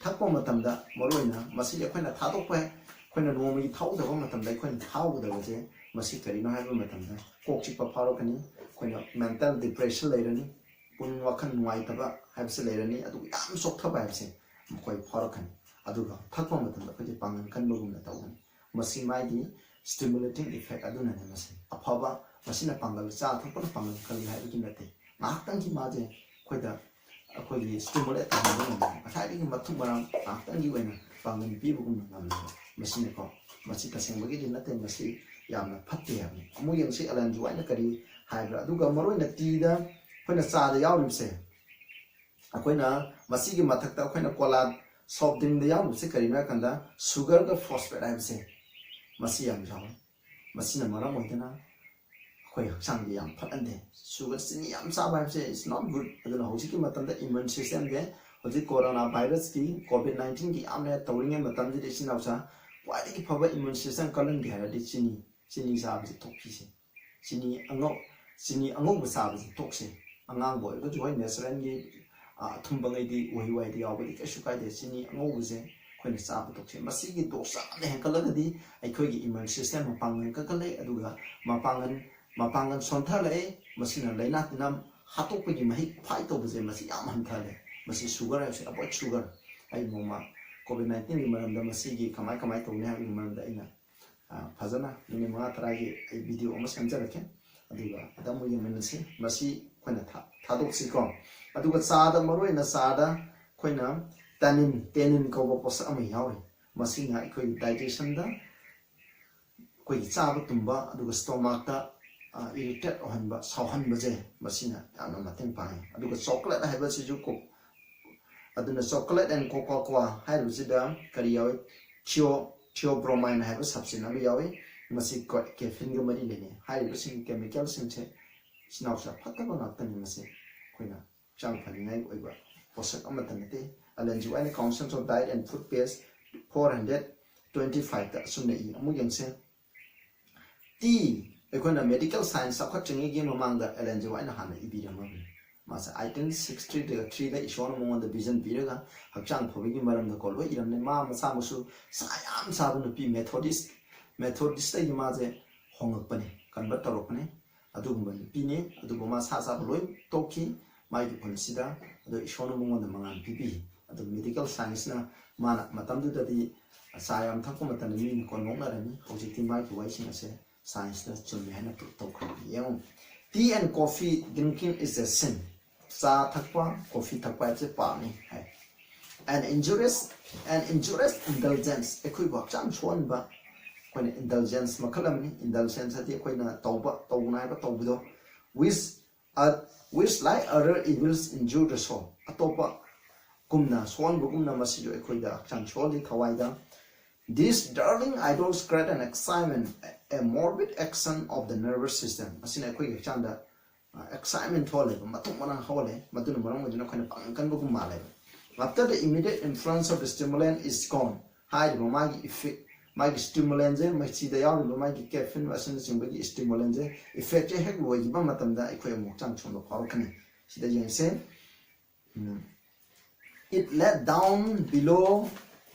ꯊꯛꯄ ꯃꯇꯝꯗ ꯃꯔꯨꯑꯣꯏꯅ ꯃꯁꯤꯁꯦ ꯑꯩꯈꯣꯏꯅ ꯊꯥꯗꯣꯛꯄ, ꯑꯩꯈꯣꯏꯅ ꯅꯣꯡꯃꯒꯤ ꯊꯛꯍꯧꯗꯕ ꯃꯇꯝꯗ ꯑꯩꯈꯣꯏꯅ ꯊꯥꯒꯗꯕꯁꯦ ꯃꯁꯤ ꯀꯔꯤꯅꯣ ꯍꯥꯏꯕ ꯃꯇꯝꯗ ꯀꯣꯛ ꯆꯤꯛꯄ ꯐꯥꯎꯔꯛꯀꯅꯤ, ꯑꯩꯈꯣꯏꯅ ꯃꯦꯟꯇꯦꯜ ꯗꯤꯄ꯭ꯔꯦꯁꯟ ꯂꯩꯔꯅꯤ, ꯄꯨꯛꯅꯤꯡ ꯋꯥꯈꯜ ꯅꯨꯡꯉꯥꯏꯇꯕ ꯍꯥꯏꯕꯁꯦ ꯂꯩꯔꯅꯤ, ꯑꯗꯨꯒ ꯌꯥꯝ ꯆꯣꯛꯊꯕ ꯍꯥꯏꯕꯁꯦ ꯃꯈꯣꯏ ꯐꯥꯎꯔꯛꯀꯅꯤ꯫ ꯑꯗꯨꯒ ꯊꯛꯄ ꯃꯇꯝꯗ ꯑꯩꯈꯣꯏꯁꯦ ꯄꯥꯡꯒꯜ ꯀꯟꯕꯒꯨꯝꯅ ꯇꯧꯒꯅꯤ꯫ ꯃꯁꯤ ꯃꯥꯒꯤ Stimulating effect ꯑꯗꯨꯅꯅꯦ ꯃꯁꯤ꯫ ꯑꯐꯕ, ꯃꯁꯤꯅ ꯄꯥꯡꯒꯜ, ꯆꯥ ꯊꯛꯄꯅ ꯄꯥꯡꯒꯜ ꯀꯜꯂꯤ ꯍꯥꯏꯕꯒꯤ ꯅꯠꯇꯦ꯫ ꯉꯥꯏꯍꯥꯛꯇꯪꯒꯤ ꯃꯥꯁꯦ ꯑꯩꯈꯣꯏꯗ, ꯑꯩꯈꯣꯏꯒꯤ stimulate ꯇꯧꯍꯟꯕ ꯉꯝꯃꯤ꯫ ꯉꯁꯥꯏꯗꯒꯤ ꯃꯊꯨꯞ ꯃꯔꯥꯡ ꯉꯥꯏꯍꯥꯛꯇꯪꯒꯤ ꯑꯣꯏꯅ ꯄꯥꯡꯒꯜ ꯄꯤꯕꯒꯨꯝꯅ ꯉꯝꯃꯦꯕ꯫ ꯃꯁꯤꯅꯀꯣ, ꯃꯁꯤ ꯇꯁꯦꯡꯕꯒꯤꯗꯤ ꯅꯠꯇꯦ, ꯃꯁꯤ ꯌꯥꯝꯅ ꯐꯠꯇꯦ ꯍꯥꯏꯕꯅꯤ꯫ ꯑꯃꯨꯛ ꯌꯦꯡꯁꯤ ꯑꯦꯂꯟ ꯖꯤ ꯋꯥꯏꯠꯅ ꯀꯔꯤ ꯍꯥꯏꯕ꯭ꯔꯥ꯫ ꯑꯗꯨꯒ ꯃꯔꯨꯑꯣꯏꯅ ꯇꯤꯗ ꯑꯩꯈꯣꯏꯅ ꯆꯥꯗ ꯌꯥꯎꯔꯤꯕꯁꯦ, ꯑꯩꯈꯣꯏꯅ ꯃꯁꯤꯒꯤ ꯃꯊꯛꯇ ꯑꯩꯈꯣꯏꯅ ꯀꯣꯂꯥ, soft drinkꯗ ꯌꯥꯎꯔꯤꯕꯁꯦ ꯀꯔꯤꯅꯣ ꯍꯥꯏ ꯀꯥꯟꯗ sugarꯒ phosphate ꯍꯥꯏꯕꯁꯦ ꯃꯁꯤ ꯌꯥꯝ ꯌꯥꯎꯋꯤ꯫ ꯃꯁꯤꯅ ꯃꯔꯝ ꯑꯣꯏꯗꯨꯅ ꯑꯩꯈꯣꯏ ꯍꯛꯆꯥꯡꯗꯤ ꯌꯥꯝ ꯐꯠꯍꯟꯗꯦ꯫ Sugar, ꯆꯤꯅꯤ ꯌꯥꯝ ꯆꯥꯕ ꯍꯥꯏꯕꯁꯦ is not good꯫ ꯑꯗꯨꯅ ꯍꯧꯖꯤꯛꯀꯤ ꯃꯇꯝꯗ immune systemꯁꯦ, ꯍꯧꯖꯤꯛ ꯀꯣꯔꯣꯅꯥ ꯚꯥꯏꯔꯁꯀꯤ, ꯀꯣꯚꯤꯗ ꯅꯥꯏꯟꯇꯤꯟꯒꯤ ꯌꯥꯝꯅ ꯇꯧꯔꯤꯉꯩ ꯃꯇꯝꯁꯤꯗ ꯏꯆꯤꯟ ꯏꯅꯥꯎꯁꯥ ꯈ꯭ꯋꯥꯏꯗꯒꯤ ꯐꯕ immune system ꯀꯜꯍꯟꯒꯦ ꯍꯥꯏꯔꯗꯤ ꯆꯤꯅꯤ, ꯆꯤꯅꯤ ꯆꯥꯕꯁꯤ ꯊꯣꯛꯈꯤꯁꯦ꯫ ꯆꯤꯅꯤ ꯑꯉꯧ-, ꯆꯤꯅꯤ ꯑꯉꯧꯕ ꯆꯥꯕꯁꯤ ꯊꯣꯛꯁꯦ꯫ ꯑꯉꯥꯡꯕ ꯑꯣꯏꯔꯒꯁꯨ ꯍꯣꯏ, naturalꯒꯤ, ꯑ, ꯑꯊꯨꯝꯕꯉꯩꯗꯤ, ꯎꯍꯩ ꯋꯥꯍꯩꯗ ꯌꯥꯎꯕꯗꯤ ꯀꯩꯁꯨ ꯀꯥꯏꯗꯦ꯫ ꯆꯤꯅꯤ ꯑꯉꯧꯕꯁꯦ ꯑꯩꯈꯣꯏꯅ ꯆꯥꯕ ꯊꯣꯛꯁꯦ꯫ ꯃꯁꯤꯒꯤ dose ꯌꯥꯝꯅ ꯍꯦꯟꯒꯠꯂꯒꯗꯤ ꯑꯩꯈꯣꯏꯒꯤ immune system ꯃꯄꯥꯡꯒꯜ ꯀꯟꯈꯠꯂꯛꯏ, ꯑꯗꯨꯒ ꯃꯄꯥꯡꯒꯜ, ꯃꯄꯥꯡꯒꯜ ꯁꯣꯟꯊꯔꯛꯏ꯫ ꯃꯁꯤꯅ ꯂꯥꯏꯅꯥ ꯇꯤꯟꯅꯥ ꯍꯥꯠꯇꯣꯛꯄꯒꯤ ꯃꯍꯤꯛ fight ꯇꯧꯕꯁꯦ ꯃꯁꯤ ꯌꯥꯝ ꯍꯟꯊꯍꯜꯂꯦ꯫ ꯃꯁꯤ sugar ꯍꯥꯏꯕꯁꯤ, avoid sugar꯫ ꯑꯩ ꯅꯣꯡꯃ ꯀꯣꯚꯤꯗ ꯅꯥꯏꯟꯇꯤꯟꯒꯤ ꯃꯔꯝꯗ, ꯃꯁꯤꯒꯤ ꯀꯃꯥꯏ ꯀꯃꯥꯏ ꯇꯧꯅꯤ ꯍꯥꯏꯕꯒꯤ ꯃꯔꯝꯗ ꯑꯩꯅ, ꯑ, ꯐꯖꯅ ꯃꯤꯅꯤꯠ ꯃꯉꯥ ꯇꯔꯥꯒꯤ ꯑꯩ video ꯑꯃ ꯁꯦꯝꯖꯔꯛꯀꯦ꯫ ꯑꯗꯨꯒ ꯑꯗꯨꯝ ꯌꯦꯡꯃꯤꯟꯅꯁꯤ꯫ ꯃꯁꯤ ꯑꯩꯈꯣꯏꯅ ꯊꯥ-, ꯊꯥꯗꯣꯛꯁꯤꯀꯣ꯫ ꯑꯗꯨꯒ ꯆꯥꯗ, ꯃꯔꯨꯑꯣꯏꯅ ꯆꯥꯗ ꯑꯩꯈꯣꯏꯅ tannin, tannin ꯀꯧꯕ ꯄꯣꯠꯁꯛ ꯑꯃ ꯌꯥꯎꯔꯤ꯫ ꯃꯁꯤꯅ ꯑꯩꯈꯣꯏꯒꯤ digestionꯗ ꯑꯩꯈꯣꯏꯒꯤ ꯆꯥꯕ ꯇꯨꯝꯕ, ꯑꯗꯨꯒ stomachꯇ, ꯑ, irritate ꯑꯣꯏꯍꯟꯕ, ꯁꯥꯎꯍꯟꯕꯁꯦ ꯃꯁꯤꯅ ꯌꯥꯝꯅ ꯃꯇꯦꯡ ꯄꯥꯡꯉꯤ꯫ ꯑꯗꯨꯒ chocolate ꯍꯥꯏꯕꯁꯤꯁꯨ ꯀꯣ-, ꯑꯗꯨꯅ chocolate and cocoa ꯍꯥꯏꯔꯤꯕꯁꯤꯗ ꯀꯔꯤ ꯌꯥꯎꯏ? Theo-, theobromine ꯍꯥꯏꯕ substance ꯑꯃ ꯌꯥꯎꯏ꯫ ꯃꯁꯤ ꯀꯣ-, caffeineꯒ ꯃꯔꯤ ꯂꯩꯅꯩ꯫ ꯍꯥꯏꯔꯤꯕꯁꯤꯡ chemicalꯁꯤꯡꯁꯦ ꯏꯆꯤꯟ ꯏꯅꯥꯎꯁꯦ ꯐꯠꯇꯕ ꯉꯥꯛꯇꯅꯤ꯫ ꯃꯁꯤ ꯑꯩꯈꯣꯏꯅ ꯍꯛꯆꯥꯡ ꯐꯅꯤꯡꯉꯥꯏ ꯑꯣꯏꯕ ꯄꯣꯠꯁꯛ ꯑꯃꯠꯇ ꯅꯠꯇꯦ꯫ ꯑꯦꯂꯟ ꯖꯤ ꯋꯥꯏꯠꯅ Council of Diet and Food page four hundred twenty fiveꯇ ꯑꯁꯨꯝꯅ ꯏ꯫ ꯑꯃꯨꯛ ꯌꯦꯡꯁꯦ꯫ ꯇꯤ, ꯑꯩꯈꯣꯏꯅ medical science ꯆꯥꯎꯈꯠꯇ꯭ꯔꯤꯉꯩꯒꯤ ꯃꯃꯥꯡꯗ ꯑꯦꯂꯟ ꯖꯤ ꯋꯥꯏꯠꯅ ꯍꯥꯟꯅ ꯏꯕꯤꯔꯝꯃꯕꯅꯤ꯫ ꯃꯥꯁꯦ eighteen sixty threeꯗ ꯏꯁꯣꯔꯅ ꯃꯉꯣꯟꯗ vision ꯄꯤꯔꯒ ꯍꯛꯆꯥꯡ ꯐꯕꯒꯤ ꯃꯔꯝꯗꯀꯣ ꯂꯣꯏ ꯏꯔꯝꯅꯤ꯫ ꯃꯥ ꯃꯁꯥꯃꯛꯁꯨ ꯁꯥ ꯌꯥꯝ ꯆꯥꯕ ꯅꯨꯄꯤ, Methodist, Methodistꯇꯒꯤ ꯃꯥꯁꯦ ꯍꯣꯡꯂꯛꯄꯅꯤ, convert ꯇꯧꯔꯛꯄꯅꯤ꯫ ꯑꯗꯨꯒꯨꯝꯕ ꯅꯨꯄꯤꯅꯤ, ꯑꯗꯨꯕꯨ ꯃꯥ ꯁꯥ ꯆꯥꯕ ꯂꯣꯏ ꯇꯣꯛꯈꯤ ꯃꯥꯒꯤ ꯄꯨꯟꯁꯤꯗ꯫ ꯑꯗꯣ ꯏꯁꯣꯔꯅ ꯃꯉꯣꯟꯗ ꯃꯉꯥꯜ ꯄꯤꯕꯤ꯫ ꯑꯗꯣ medical scienceꯅ, ꯃꯥꯅ ꯃꯇꯝꯗꯨꯗꯗꯤ ꯆꯥ ꯌꯥꯝ ꯊꯛꯄ ꯃꯇꯝꯗ ꯃꯤꯅ ꯀꯣꯟ ꯅꯣꯛꯅꯔꯝꯃꯤ꯫ ꯍꯧꯖꯤꯛꯇꯤ ꯃꯥꯒꯤ ꯋꯥꯍꯩꯁꯤꯡ ꯑꯁꯦ science ꯅ ꯆꯨꯝꯃꯦ ꯍꯥꯏꯅ prove ꯇꯧꯈ꯭ꯔꯦ꯫ ꯌꯦꯡꯉꯨ, "Tea and coffee drinking is a sin." ꯆꯥ ꯊꯛꯄ, coffee ꯊꯛꯄ ꯍꯥꯏꯕꯁꯦ ꯄꯥꯞꯅꯤ ꯍꯥꯏ꯫ "An injurious, an injurious indulgence." ꯑꯩꯈꯣꯏꯕꯨ ꯍꯛꯆꯥꯡ ꯁꯣꯛꯍꯟꯕ, ꯑꯩꯈꯣꯏꯅ indulgence ꯃꯈꯜ ꯑꯃꯅꯤ꯫ Indulgence ꯍꯥꯏꯗꯤ ꯑꯩꯈꯣꯏꯅ ꯇꯧꯕ, ꯇꯧꯒꯅꯨ ꯍꯥꯏꯕ ꯇꯧꯕꯗꯣ, "which, uh, which like other evils injure the soul." ꯑꯇꯣꯞꯄ ꯀꯨꯝꯅ ꯁꯣꯛꯍꯟꯕꯒꯨꯝꯅ ꯃꯁꯤꯁꯨ ꯑꯩꯈꯣꯏꯗ ꯍꯛꯆꯥꯡ ꯁꯣꯛꯍꯜꯂꯤ, ꯊꯋꯥꯏꯗ꯫ "These darling idols create an excitement, a morbid action of the nervous system." ꯑꯁꯤꯅ ꯑꯩꯈꯣꯏꯒꯤ ꯍꯛꯆꯥꯡꯗ, ꯑ, excitement ꯊꯣꯛꯍꯜꯂꯦꯕ, ꯃꯇꯨꯡ ꯃꯔꯥꯡ ꯍꯧꯍꯜꯂꯦ꯫ ꯃꯗꯨꯅ ꯃꯔꯝ ꯑꯣꯏꯗꯨꯅ ꯑꯩꯈꯣꯏꯅ ꯄꯥꯡꯒꯜ ꯀꯟꯕꯒꯨꯝ ꯃꯥꯜꯂꯦꯕ꯫ "After the immediate influence of the stimulant is gone." ꯍꯥꯏꯔꯤꯕ ꯃꯥꯒꯤ effect, ꯃꯥꯒꯤ stimulant ꯁꯦ, ꯃꯁꯤꯗ ꯌꯥꯎꯔꯤꯕ ꯃꯥꯒꯤ caffeine ꯑꯁꯤꯅꯆꯤꯡꯕꯒꯤ stimulant ꯁꯦ, effect ꯁꯦ ꯍꯦꯛ ꯂꯣꯏꯈꯤꯕ ꯃꯇꯝꯗ ꯑꯩꯈꯣꯏ ꯑꯃꯨꯛ ꯍꯛꯆꯥꯡ ꯁꯣꯟꯕ ꯐꯥꯎꯔꯛꯀꯅꯤ꯫ ꯁꯤꯗ ꯌꯦꯡꯁꯦ꯫ ꯎꯝ꯫ "It let down below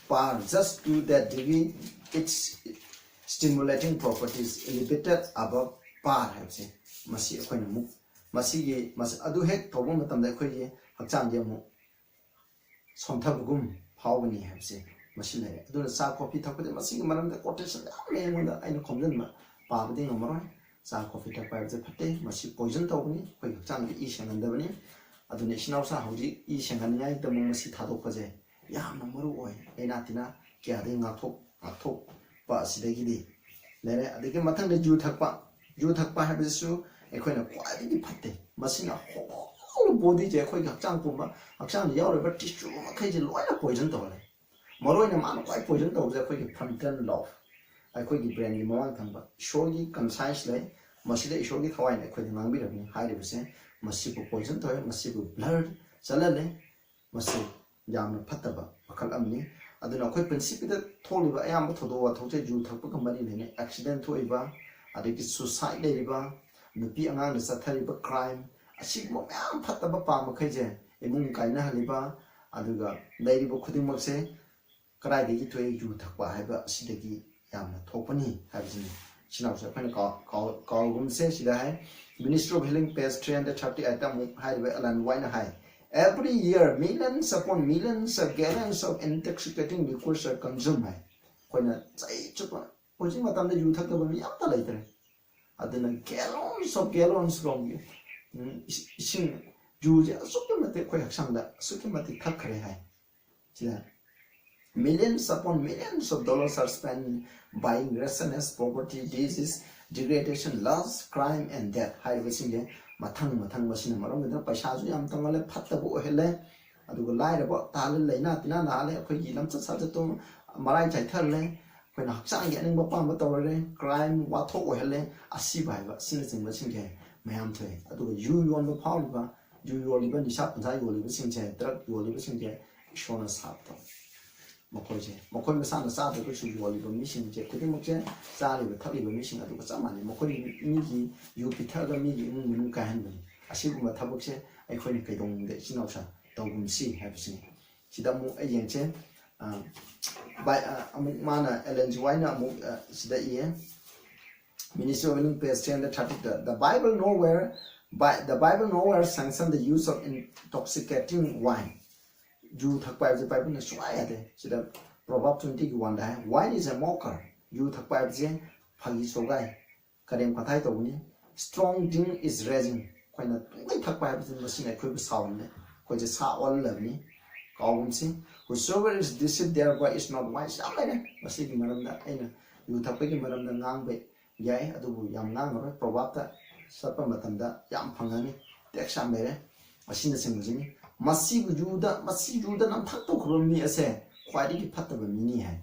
par just to that degree its stimulating properties elevated above par" ꯍꯥꯏꯕꯁꯦ, ꯃꯁꯤ ꯑꯩꯈꯣꯏꯅ ꯑꯃꯨꯛ ꯃꯁꯤꯒꯤ, ꯃꯁꯤ, ꯑꯗꯨ ꯍꯦꯛ ꯇꯧꯕ ꯃꯇꯝꯗ ꯑꯩꯈꯣꯏꯒꯤ ꯍꯛꯆꯥꯡꯗꯤ ꯑꯃꯨꯛ ꯁꯣꯟꯊꯕꯒꯨꯝ ꯐꯥꯎꯒꯅꯤ ꯍꯥꯏꯕꯁꯦ ꯃꯁꯤ ꯂꯩꯔꯦ꯫ ꯑꯗꯨꯅ ꯆꯥ coffee ꯊꯛꯄꯗꯤ ꯃꯁꯤꯒꯤ ꯃꯔꯝꯗ quotation ꯌꯥꯝ ꯂꯩ ꯑꯩꯉꯣꯟꯗ, ꯑꯩꯅ ꯈꯣꯝꯖꯤꯟꯕ ꯄꯥꯕꯗꯤ ꯉꯝꯃꯔꯣꯏ꯫ ꯆꯥ coffee ꯊꯛꯄ ꯍꯥꯏꯕꯁꯦ ꯐꯠꯇꯦ, ꯃꯁꯤ poison ꯇꯧꯕꯅꯤ, ꯑꯩꯈꯣꯏꯒꯤ ꯍꯛꯆꯥꯡꯗ ꯏ ꯁꯦꯡꯍꯟꯗꯕꯅꯤ꯫ ꯑꯗꯨꯅ ꯏꯆꯤꯟ ꯏꯅꯥꯎꯁꯥ ꯍꯧꯖꯤꯛ ꯏ ꯁꯦꯡꯍꯟꯅꯤꯡꯉꯥꯏꯒꯤꯗꯃꯛ ꯃꯁꯤ ꯊꯥꯗꯣꯛꯄꯁꯦ ꯌꯥꯝꯅ ꯃꯔꯨ ꯑꯣꯏ꯫ ꯂꯥꯏꯅꯥ ꯇꯤꯟꯅꯥ ꯀꯌꯥꯗꯒꯤ ꯉꯥꯛꯊꯣꯛ-, ꯉꯥꯛꯊꯣꯛꯄ ꯑꯁꯤꯗꯒꯤꯗꯤ ꯂꯩꯔꯦ꯫ ꯑꯗꯒꯤ ꯃꯊꯪꯗ ꯌꯨ ꯊꯛꯄ꯫ ꯌꯨ ꯊꯛꯄ ꯍꯥꯏꯕꯁꯤꯁꯨ ꯑꯩꯈꯣꯏꯅ ꯈ꯭ꯋꯥꯏꯗꯒꯤ ꯐꯠꯇꯦ꯫ ꯃꯁꯤꯅ whole body ꯁꯦ, ꯑꯩꯈꯣꯏꯒꯤ ꯍꯛꯆꯥꯡ ꯄꯨꯝꯕ, ꯍꯛꯆꯥꯡꯗ ꯌꯥꯎꯔꯤꯕ tissue ꯃꯈꯩꯁꯦ ꯂꯣꯏꯅ poison ꯇꯧꯍꯜꯂꯦ꯫ ꯃꯔꯨꯑꯣꯏꯅ ꯃꯥꯅ ꯈ꯭ꯋꯥꯏ poison ꯇꯧꯕꯁꯦ ꯑꯩꯈꯣꯏꯒꯤ frontal lobe, ꯑꯩꯈꯣꯏꯒꯤ brain ꯒꯤ ꯃꯃꯥꯡ ꯊꯪꯕ꯫ ꯏꯁꯣꯔꯒꯤ conscience ꯂꯩ, ꯃꯁꯤꯗ ꯏꯁꯣꯔꯒꯤ ꯊꯋꯥꯏꯅ ꯑꯩꯈꯣꯏꯗ ꯉꯥꯡꯕꯤꯔꯕꯅꯤ ꯍꯥꯏꯔꯤꯕꯁꯦ, ꯃꯁꯤꯕꯨ poison ꯇꯧꯋꯦ, ꯃꯁꯤꯕꯨ blur ꯆꯠꯍꯜꯂꯦ꯫ ꯃꯁꯤ ꯌꯥꯝꯅ ꯐꯠꯇꯕ ꯃꯈꯜ ꯑꯃꯅꯤ꯫ ꯑꯗꯨꯅ ꯑꯩꯈꯣꯏ ꯄ꯭ꯔꯤꯊꯤꯕꯤꯗ ꯊꯣꯛꯂꯤꯕ ꯑꯌꯥꯝꯕ ꯊꯧꯗꯣꯛ ꯋꯥꯊꯣꯛꯁꯦ ꯌꯨ ꯊꯛꯄꯒ ꯃꯔꯤ ꯂꯩꯅꯩ꯫ Accident ꯊꯣꯛꯏꯕ, ꯑꯗꯒꯤ suicide ꯂꯩꯔꯤꯕ, ꯅꯨꯄꯤ ꯑꯉꯥꯡꯗ ꯆꯠꯊꯔꯤꯕ crime, ꯑꯁꯤꯒꯨꯝꯕ ꯃꯌꯥꯝ ꯐꯠꯇꯕ ꯄꯥ ꯃꯈꯩꯁꯦ ꯏꯃꯨꯡ ꯀꯥꯏꯅꯍꯜꯂꯤꯕ, ꯑꯗꯨꯒ ꯂꯩꯔꯤꯕ ꯈꯨꯗꯤꯡꯃꯛꯁꯦ ꯀꯗꯥꯏꯗꯒꯤ ꯊꯣꯛꯏ? ꯌꯨ ꯊꯛꯄ ꯍꯥꯏꯕ ꯑꯁꯤꯗꯒꯤ ꯌꯥꯝꯅ ꯊꯣꯛꯄꯅꯤ ꯍꯥꯏꯕꯁꯤꯅꯤ꯫ ꯏꯆꯤꯟ ꯏꯅꯥꯎꯁꯦ ꯑꯩꯈꯣꯏꯅ ꯀꯥꯎ-, ꯀꯥꯎ-, ꯀꯥꯎꯒꯨꯝꯁꯦ꯫ ꯁꯤꯗ ꯍꯥꯏ, Ministry of Healing, page three hundred thirty eight ꯑꯃꯨꯛ ꯍꯥꯏꯔꯤꯕ Ellen White ꯅ ꯍꯥꯏ, "Every year, millions upon millions of gallons of intoxicating liquors are consumed" ꯍꯥꯏ꯫ ꯑꯩꯈꯣꯏꯅ ꯆꯍꯤ ꯆꯨꯞꯄ, ꯍꯧꯖꯤꯛ ꯃꯇꯝꯗ ꯌꯨ ꯊꯛꯇꯕ ꯃꯤ ꯑꯝꯇ ꯂꯩꯇ꯭ꯔꯦ꯫ ꯑꯗꯨꯅ gallons of gallons ꯂꯣꯝꯒꯤ, ꯎꯝ, ꯏꯁ-, ꯏꯁꯤꯡ, ꯌꯨꯁꯦ ꯑꯁꯨꯛꯀꯤ ꯃꯇꯤꯛ ꯑꯩꯈꯣꯏ ꯍꯛꯆꯥꯡꯗ ꯑꯁꯨꯛꯀꯤ ꯃꯇꯤꯛ ꯊꯛꯈ꯭ꯔꯦ ꯍꯥꯏ꯫ ꯁꯤꯗ millions upon millions of dollars are spent buying rations, poverty, disease, degradation, lust, crime and death ꯍꯥꯏꯔꯤꯕꯁꯤꯡꯁꯦ ꯃꯊꯪ ꯃꯊꯪ ꯃꯁꯤꯅ ꯃꯔꯝ ꯑꯣꯏꯗꯨꯅ ꯄꯩꯁꯥꯁꯨ ꯌꯥꯝ ꯇꯣꯡꯍꯜꯂꯦ, ꯐꯠꯇꯕ ꯑꯣꯏꯍꯜꯂꯦ, ꯑꯗꯨꯒ ꯂꯥꯏꯔꯕ ꯇꯥꯍꯜꯂꯦ, ꯂꯥꯏꯅꯥ ꯇꯤꯟꯅꯥ ꯅꯥꯍꯜꯂꯦ, ꯑꯩꯈꯣꯏꯒꯤ ꯂꯝꯆꯠ ꯁꯥꯖꯠꯇꯣ ꯃꯔꯥꯏ ꯆꯥꯏꯊꯍꯜꯂꯦ, ꯑꯩꯈꯣꯏꯅ ꯍꯛꯆꯥꯡꯒꯤ ꯑꯅꯤꯡꯕ ꯑꯄꯥꯝꯕ ꯇꯧꯔꯔꯦ, crime ꯋꯥꯊꯣꯛ ꯑꯣꯏꯍꯜꯂꯦ, ꯑꯁꯤꯕ ꯍꯥꯏꯕ ꯑꯁꯤꯅꯆꯤꯡꯕꯁꯤꯡꯁꯦ ꯃꯌꯥꯝ ꯊꯣꯛꯑꯦ꯫ ꯑꯗꯨꯒ ꯌꯨ ꯌꯣꯟꯕ ꯐꯥꯎꯔꯤꯕ, ꯌꯨ ꯌꯣꯜꯂꯤꯕ, ꯅꯤꯁꯥ ꯄꯨꯟꯁꯥ ꯌꯣꯜꯂꯤꯕꯁꯤꯡꯁꯦ, drug ꯌꯣꯜꯂꯤꯕꯁꯤꯡꯁꯦ ꯏꯁꯣꯔꯅ ꯁꯥꯞ ꯇꯧ꯫ ꯃꯈꯣꯏꯁꯦ, ꯃꯈꯣꯏ ꯃꯁꯥꯅ ꯆꯥꯗ꯭ꯔꯒꯁꯨ ꯌꯣꯜꯂꯤꯕ ꯃꯤꯁꯤꯡꯁꯦ ꯈꯨꯗꯤꯡꯃꯛꯁꯦ ꯆꯥꯔꯤꯕ ꯊꯛꯂꯤꯕ ꯃꯤꯁꯤꯡ ꯑꯗꯨꯒ ꯆꯞ ꯃꯥꯟꯅꯩ꯫ ꯃꯈꯣꯏ ꯃꯤꯒꯤ ꯌꯨ ꯄꯤꯊꯛꯑꯒ ꯃꯤꯒꯤ ꯏꯃꯨꯡ ꯃꯅꯨꯡ ꯀꯥꯏꯍꯟꯕꯅꯤ꯫ ꯑꯁꯤꯒꯨꯝꯕ ꯊꯕꯛꯁꯦ ꯑꯩꯈꯣꯏꯅ ꯀꯩꯗꯧꯅꯨꯡꯗ ꯏꯆꯤꯟ ꯏꯅꯥꯎꯁꯥ ꯇꯧꯒꯨꯝꯁꯤ ꯍꯥꯏꯕꯁꯤꯅꯤ꯫ ꯁꯤꯗ ꯑꯃꯨꯛ ꯑꯩ ꯌꯦꯡꯁꯦ꯫ ꯑ, ꯕꯥꯏ-, ꯑ, ꯑꯃꯨꯛ ꯃꯥꯅ, Ellen G. White ꯅ ꯑꯃꯨꯛ, ꯑ, ꯁꯤꯗ ꯏꯌꯦ꯫ Ministry of Healing, page three hundred thirty-two. The Bible nowhere, Bi-, the Bible nowhere sanction the use of intoxicating wine. ꯌꯨ ꯊꯛꯄ ꯍꯥꯏꯕꯁꯦ ꯕꯥꯏꯕꯜꯅ ꯁꯨꯡꯌꯥ ꯌꯥꯗꯦ꯫ ꯁꯤꯗ Proverb twenty ꯒꯤ one ꯗ ꯍꯥꯏ, "Wine is a mocker." ꯌꯨ ꯊꯛꯄ ꯍꯥꯏꯕꯁꯦ ꯐꯥꯒꯤ ꯁꯣꯒꯥꯏ, ꯀꯔꯦꯝ ꯀꯊꯥꯏ ꯇꯧꯕꯅꯤ꯫ "Strong drink is raging." ꯑꯩꯈꯣꯏꯅ ꯄꯨꯡꯊꯛ ꯊꯛꯄ ꯍꯥꯏꯕꯁꯤ ꯃꯁꯤꯅ ꯑꯩꯈꯣꯏꯕꯨ ꯁꯥꯎꯍꯜꯂꯦ, ꯑꯩꯈꯣꯏꯁꯦ ꯁꯥ ꯑꯣꯜꯍꯜꯂꯕꯅꯤ꯫ ꯀꯥꯎꯒꯨꯝꯁꯤ, "Whosoever is deceived thereby is not wise." ꯌꯥꯝ ꯂꯩꯔꯦ ꯃꯁꯤꯒꯤ ꯃꯔꯝꯗ, ꯑꯩꯅ ꯌꯨ ꯊꯛꯄꯒꯤ ꯃꯔꯝꯗ ꯉꯥꯡꯕ ꯌꯥꯏ, ꯑꯗꯨꯕꯨ ꯌꯥꯝ ꯉꯥꯡꯉꯔꯣꯏ꯫ Proverb ꯇ ꯆꯠꯄ ꯃꯇꯝꯗ ꯌꯥꯝ ꯐꯪꯒꯅꯤ, text ꯌꯥꯝ ꯂꯩꯔꯦ꯫ ꯑꯁꯤꯅꯆꯤꯡꯕꯁꯤꯅꯤ꯫ ꯃꯁꯤꯕꯨ ꯌꯨꯗ, ꯃꯁꯤ ꯌꯨꯗ ꯅꯝꯊꯥꯛ ꯇꯧꯈ꯭ꯔꯕ ꯃꯤ ꯑꯁꯦ ꯈ꯭ꯋꯥꯏꯗꯒꯤ ꯐꯠꯇꯕ ꯃꯤꯅꯤ ꯍꯥꯏ꯫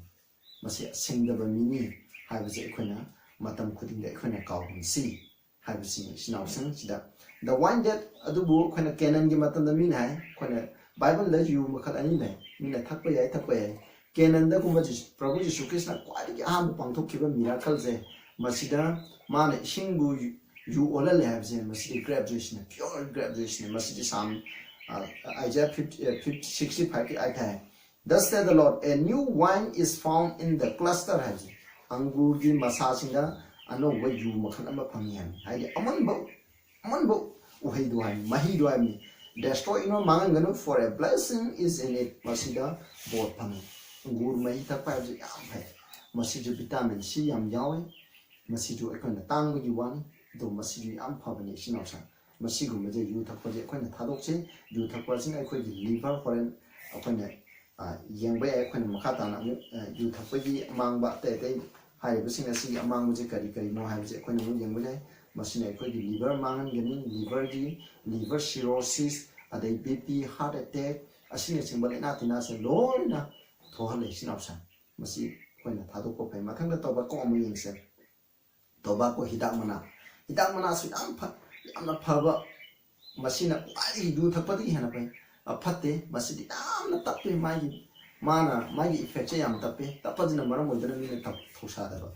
ꯃꯁꯤ ꯑꯁꯦꯡꯗꯕ ꯃꯤꯅꯤ ꯍꯥꯏꯕꯁꯦ ꯑꯩꯈꯣꯏꯅ ꯃꯇꯝ ꯈꯨꯗꯤꯡꯗ ꯑꯩꯈꯣꯏꯅ ꯀꯥꯎꯒꯨꯝꯁꯤ ꯍꯥꯏꯕꯁꯤꯅꯤ, ꯏꯆꯤꯟ ꯏꯅꯥꯎꯁꯤꯡ꯫ ꯁꯤꯗ the wine that, ꯑꯗꯨꯕꯨ ꯑꯩꯈꯣꯏꯅ ꯀꯦꯅꯟꯒꯤ ꯃꯇꯝꯗ ꯃꯤꯅ ꯍꯥꯏ, ꯑꯩꯈꯣꯏꯅ ꯕꯥꯏꯕꯜꯗ ꯌꯨ ꯃꯈꯜ ꯑꯅꯤ ꯂꯩ, ꯃꯤꯅ ꯊꯛꯄ ꯌꯥꯏ, ꯊꯛꯄ ꯌꯥꯏ꯫ ꯀꯦꯅꯟꯗꯒꯨꯝꯕ ꯖꯤꯁꯨ, ꯄ꯭ꯔꯚꯨ ꯖꯤꯁꯨ ꯈ꯭ꯔꯤꯁꯅ ꯈ꯭ꯋꯥꯏꯗꯒꯤ ꯑꯍꯥꯟꯕ ꯄꯥꯡꯊꯣꯛꯈꯤꯕ miracle ꯁꯦ, ꯃꯁꯤꯗ ꯃꯥꯅ ꯏꯁꯤꯡꯕꯨ ꯌꯨ, ꯌꯨ ꯑꯣꯜꯍꯜꯂꯦ ꯍꯥꯏꯕꯁꯦ, ꯃꯁꯤꯗꯤ grape juice ꯅꯤ, pure grape juice ꯅꯤ꯫ ꯃꯁꯤꯗꯤ ꯁꯥꯝ, ꯑ, Isaiah fifty, ꯑ, fifty, sixty five ꯀꯤ ꯑꯥꯏ ꯊꯥꯏ꯫ "Thus said the Lord, a new wine is found in the cluster" ꯍꯥꯏꯕꯁꯦ, ꯑꯪꯒꯨꯔꯒꯤ ꯃꯁꯥꯁꯤꯡꯗ ꯑꯅꯧꯕ ꯌꯨ ꯃꯈꯜ ꯑꯃ ꯐꯪꯉꯤ ꯍꯥꯏꯕꯅꯤ꯫ ꯍꯥꯏꯗꯤ ꯑꯃꯨꯟꯕ, ꯑꯃꯨꯟꯕ ꯎꯍꯩꯗꯣ ꯍꯥꯏꯕꯅꯤ, ꯃꯍꯤꯗꯣ ꯍꯥꯏꯕꯅꯤ꯫ "Destroy ꯏꯅꯣ ꯃꯥꯡꯍꯟꯒꯅꯨ, for a blessing is in it." ꯃꯁꯤꯗ ꯕꯣꯔ ꯐꯪꯉꯤ꯫ ꯑꯪꯒꯨꯔ ꯃꯍꯤ ꯊꯛꯄ ꯍꯥꯏꯕꯁꯦ ꯌꯥꯝ ꯐꯩ꯫ ꯃꯁꯤꯁꯨ vitamin C ꯌꯥꯝ ꯌꯥꯎꯏ꯫ ꯃꯁꯤꯁꯨ ꯑꯩꯈꯣꯏꯅ ꯇꯥꯡꯕꯒꯤ ꯋꯥꯅꯤ, ꯑꯗꯨꯕꯨ ꯃꯁꯤꯁꯨ ꯌꯥꯝ ꯐꯕꯅꯤ ꯏꯆꯤꯟ ꯏꯅꯥꯎꯁꯤꯡ꯫ ꯃꯁꯤꯒꯨꯝꯕꯁꯦ ꯌꯨ ꯊꯛꯄꯁꯦ ꯑꯩꯈꯣꯏꯅ ꯊꯥꯗꯣꯛꯁꯤ꯫ ꯌꯨ ꯊꯛꯄ ꯑꯁꯤꯅ ꯑꯩꯈꯣꯏꯒꯤ liver ꯍꯣꯔꯦꯟ ꯑꯩꯈꯣꯏꯅ, ꯑ, ꯌꯦꯡꯕ ꯌꯥꯏ꯫ ꯑꯩꯈꯣꯏꯅ ꯃꯈꯥ ꯇꯥꯅ ꯑꯃꯨꯛ, ꯑ, ꯌꯨ ꯊꯛꯄꯒꯤ ꯑꯃꯥꯡꯕ ꯑꯇꯩ ꯑꯇꯩ ꯍꯥꯏꯔꯤꯕꯁꯤꯡ ꯑꯁꯤꯒꯤ ꯑꯃꯥꯡꯕꯁꯤ ꯀꯔꯤ ꯀꯔꯤꯅꯣ ꯍꯥꯏꯕꯁꯤ ꯑꯩꯈꯣꯏꯅ ꯑꯃꯨꯛ ꯌꯦꯡꯕ ꯌꯥꯏ꯫ ꯃꯁꯤꯅ ꯑꯩꯈꯣꯏꯒꯤ liver ꯃꯥꯡꯍꯟꯒꯅꯤ꯫ Liverꯒꯤ, liver cirrhosis, ꯑꯗꯩ BP, heart attack ꯑꯁꯤꯅꯆꯤꯡꯕ ꯂꯥꯏꯅꯥ ꯇꯤꯟꯅꯥꯁꯦ ꯂꯣꯏꯅ ꯊꯣꯛꯍꯜꯂꯦ ꯏꯆꯤꯟ ꯏꯅꯥꯎꯁꯤꯡ꯫ ꯃꯁꯤ ꯑꯩꯈꯣꯏꯅ ꯊꯥꯗꯣꯛꯄ ꯐꯩ꯫ ꯃꯊꯪꯗ tobacco ꯑꯃꯨꯛ ꯌꯦꯡꯁꯦ꯫ Tobacco ꯍꯤꯗꯥꯛ ꯃꯅꯥ, ꯍꯤꯗꯥꯛ ꯃꯅꯥꯁꯨ ꯌꯥꯝ ꯐ-, ꯌꯥꯝꯅ ꯐꯕ, ꯃꯁꯤꯅ ꯈ꯭ꯋꯥꯏꯗꯒꯤ ꯌꯨ ꯊꯛꯄꯗꯒꯤ ꯍꯦꯟꯅ ꯐꯩ, ꯑ, ꯐꯠꯇꯦ꯫ ꯃꯁꯤꯗꯤ ꯌꯥꯝꯅ ꯇꯞꯄꯦ, ꯃꯥꯒꯤ, ꯃꯥꯅ, ꯃꯥꯒꯤ effectꯁꯦ ꯌꯥꯝ ꯇꯞꯄꯦ꯫ ꯇꯞꯄꯁꯤꯅ ꯃꯔꯝ ꯑꯣꯏꯗꯨꯅ ꯃꯤꯅ ꯊꯧ-, ꯊꯧꯁꯥꯗꯕ꯫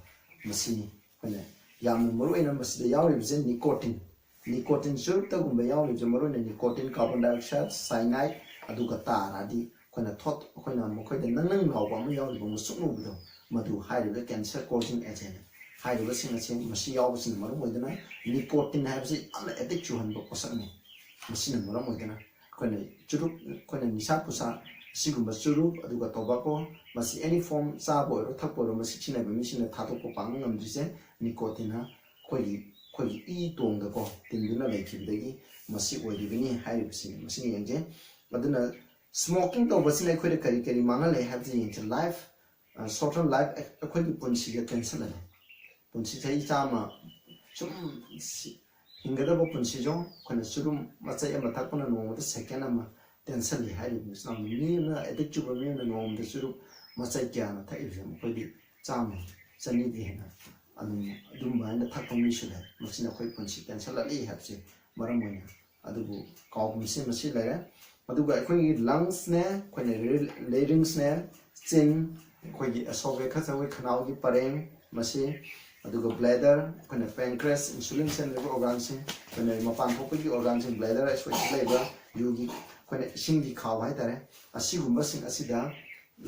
ꯃꯁꯤꯅꯤ ꯑꯩꯈꯣꯏꯅ ꯌꯥꯝꯅ ꯃꯔꯨ ꯑꯣꯏꯅ ꯃꯁꯤꯗ ꯌꯥꯎꯔꯤꯕꯁꯦ nicotine꯫ Nicotine ꯆꯨꯔꯨꯞꯇꯒꯨꯝꯕ ꯌꯥꯎꯔꯤꯕꯁꯦ ꯃꯔꯨ ꯑꯣꯏꯅ nicotine, carbon dioxide, cyanide, ꯑꯗꯨꯒ ꯇꯥꯔꯗꯤ ꯑꯩꯈꯣꯏꯅ ꯊꯣꯠ-, ꯑꯩꯈꯣꯏꯅ ꯃꯈꯣꯏꯗ ꯅꯪ ꯅꯪ ꯂꯥꯎꯕ ꯑꯃ ꯌꯥꯎꯔꯤꯕ ꯃꯨꯁꯨꯛ ꯃꯨꯕꯗꯣ, ꯃꯗꯨ ꯍꯥꯏꯔꯤꯕ cancer causing agent꯫ ꯍꯥꯏꯔꯤꯕꯁꯤꯡ ꯑꯁꯤ ꯃꯁꯤ ꯌꯥꯎꯕꯁꯤꯅ ꯃꯔꯝ ꯑꯣꯏꯗꯨꯅ nicotine ꯍꯥꯏꯕꯁꯤ ꯌꯥꯝꯅ addict ꯆꯨꯍꯟꯕ ꯄꯣꯠꯁꯛꯅꯤ꯫ ꯃꯁꯤꯅ ꯃꯔꯝ ꯑꯣꯏꯗꯨꯅ ꯑꯩꯈꯣꯏꯅ ꯆꯨꯔꯨꯞ, ꯑꯩꯈꯣꯏꯅ ꯅꯤꯁꯥ ꯄꯨꯁꯥ, ꯑꯁꯤꯒꯨꯝꯕ ꯆꯨꯔꯨꯞ, ꯑꯗꯨꯒ tobacco, ꯃꯁꯤ any form ꯆꯥꯕ ꯑꯣꯏꯔꯣ ꯊꯛꯄ ꯑꯣꯏꯔꯣ, ꯃꯁꯤ ꯁꯤꯖꯤꯟꯅꯕ ꯃꯤꯁꯤꯡꯅ ꯊꯥꯗꯣꯛꯄ ꯄꯥꯡꯕ ꯉꯝꯗ꯭ꯔꯤꯁꯦ nicotineꯅ ꯑꯩꯈꯣꯏꯒꯤ, ꯑꯩꯈꯣꯏꯒꯤ ꯏ ꯇꯣꯡꯗꯀꯣ ꯇꯤꯟꯗꯨꯅ ꯂꯩꯈꯤꯕꯗꯒꯤ ꯃꯁꯤ ꯑꯣꯏꯔꯤꯕꯅꯤ ꯍꯥꯏꯔꯤꯕꯁꯤꯅꯤ꯫ ꯃꯁꯤꯅ ꯌꯦꯡꯁꯦ꯫ ꯑꯗꯨꯅ smoking ꯇꯧꯕꯁꯤꯅ ꯑꯩꯈꯣꯏꯗ ꯀꯔꯤ ꯀꯔꯤ ꯃꯥꯡꯍꯜꯂꯦ ꯍꯥꯏꯕꯁꯤ ꯌꯦꯡꯁꯦ꯫ Life, ꯑ, shorten life, ꯑꯩ-, ꯑꯩꯈꯣꯏꯒꯤ ꯄꯨꯟꯁꯤꯁꯦ ꯇꯦꯟꯁꯤꯜꯍꯜꯂꯦ꯫ ꯄꯨꯟꯁꯤ ꯆꯍꯤ ꯆꯥꯝꯃ ꯁꯨꯝ ꯁꯤ-, ꯍꯤꯡꯒꯗꯕ ꯄꯨꯟꯁꯤꯁꯨ ꯑꯩꯈꯣꯏꯅ ꯆꯨꯔꯨꯝ ꯃꯆꯩ ꯑꯃ ꯊꯛꯄꯅ ꯅꯣꯡꯃꯗ second ꯑꯃ ꯇꯦꯟꯁꯤꯜꯂꯤ ꯍꯥꯏꯔꯤꯕꯅꯤ꯫ ꯁꯨꯃꯥꯏꯅ ꯃꯤ ꯑꯃꯅ addict ꯆꯨꯕ ꯃꯤ ꯑꯃꯅ ꯅꯣꯡꯃꯗ ꯆꯨꯔꯨꯞ ꯃꯆꯩ ꯀꯌꯥꯅ ꯊꯛꯏꯕꯁꯦ? ꯃꯈꯣꯏꯗꯤ ꯆꯥꯝꯃ, ꯆꯅꯤꯗꯤ ꯍꯦꯟꯅ ꯑꯗꯨꯝ, ꯑꯗꯨꯝꯕ ꯍꯥꯏꯅ ꯊꯛꯄ ꯃꯤꯁꯨ ꯂꯩ꯫ ꯃꯁꯤꯅ ꯑꯩꯈꯣꯏ ꯄꯨꯟꯁꯤ ꯇꯦꯟꯁꯤꯜꯍꯜꯂꯤ ꯍꯥꯏꯕꯁꯤ ꯃꯔꯝ ꯑꯣꯏꯅ꯫ ꯑꯗꯨꯕꯨ ꯀꯥꯎꯒꯨꯝꯁꯤ ꯃꯁꯤ ꯂꯩꯔꯦ꯫ ꯑꯗꯨꯒ ꯑꯩꯈꯣꯏꯒꯤ lungsꯅꯦ, ꯑꯩꯈꯣꯏꯅ larynxꯅꯦ, ꯆꯤꯟ, ꯑꯩꯈꯣꯏꯒꯤ esophagus, ꯑꯩꯈꯣꯏ ꯈꯅꯥꯎꯒꯤ ꯄꯔꯦꯡ ꯃꯁꯤ, ꯑꯗꯨꯒ bladder, ꯑꯩꯈꯣꯏꯅ pancreas, insulin ꯁꯦꯝꯂꯤꯕ organꯁꯤꯡ, ꯑꯩꯈꯣꯏꯅ ꯃꯄꯥꯟ ꯊꯣꯛꯄꯒꯤ organꯁꯤꯡ, bladder ꯑꯩꯈꯣꯏꯗ ꯂꯩꯕ ꯌꯨꯒꯤ, ꯑꯩꯈꯣꯏꯅ ꯏꯁꯤꯡꯒꯤ ꯈꯥꯎ ꯍꯥꯏꯇꯥꯔꯦ, ꯑꯁꯤꯒꯨꯝꯕꯁꯤꯡ ꯑꯁꯤꯗ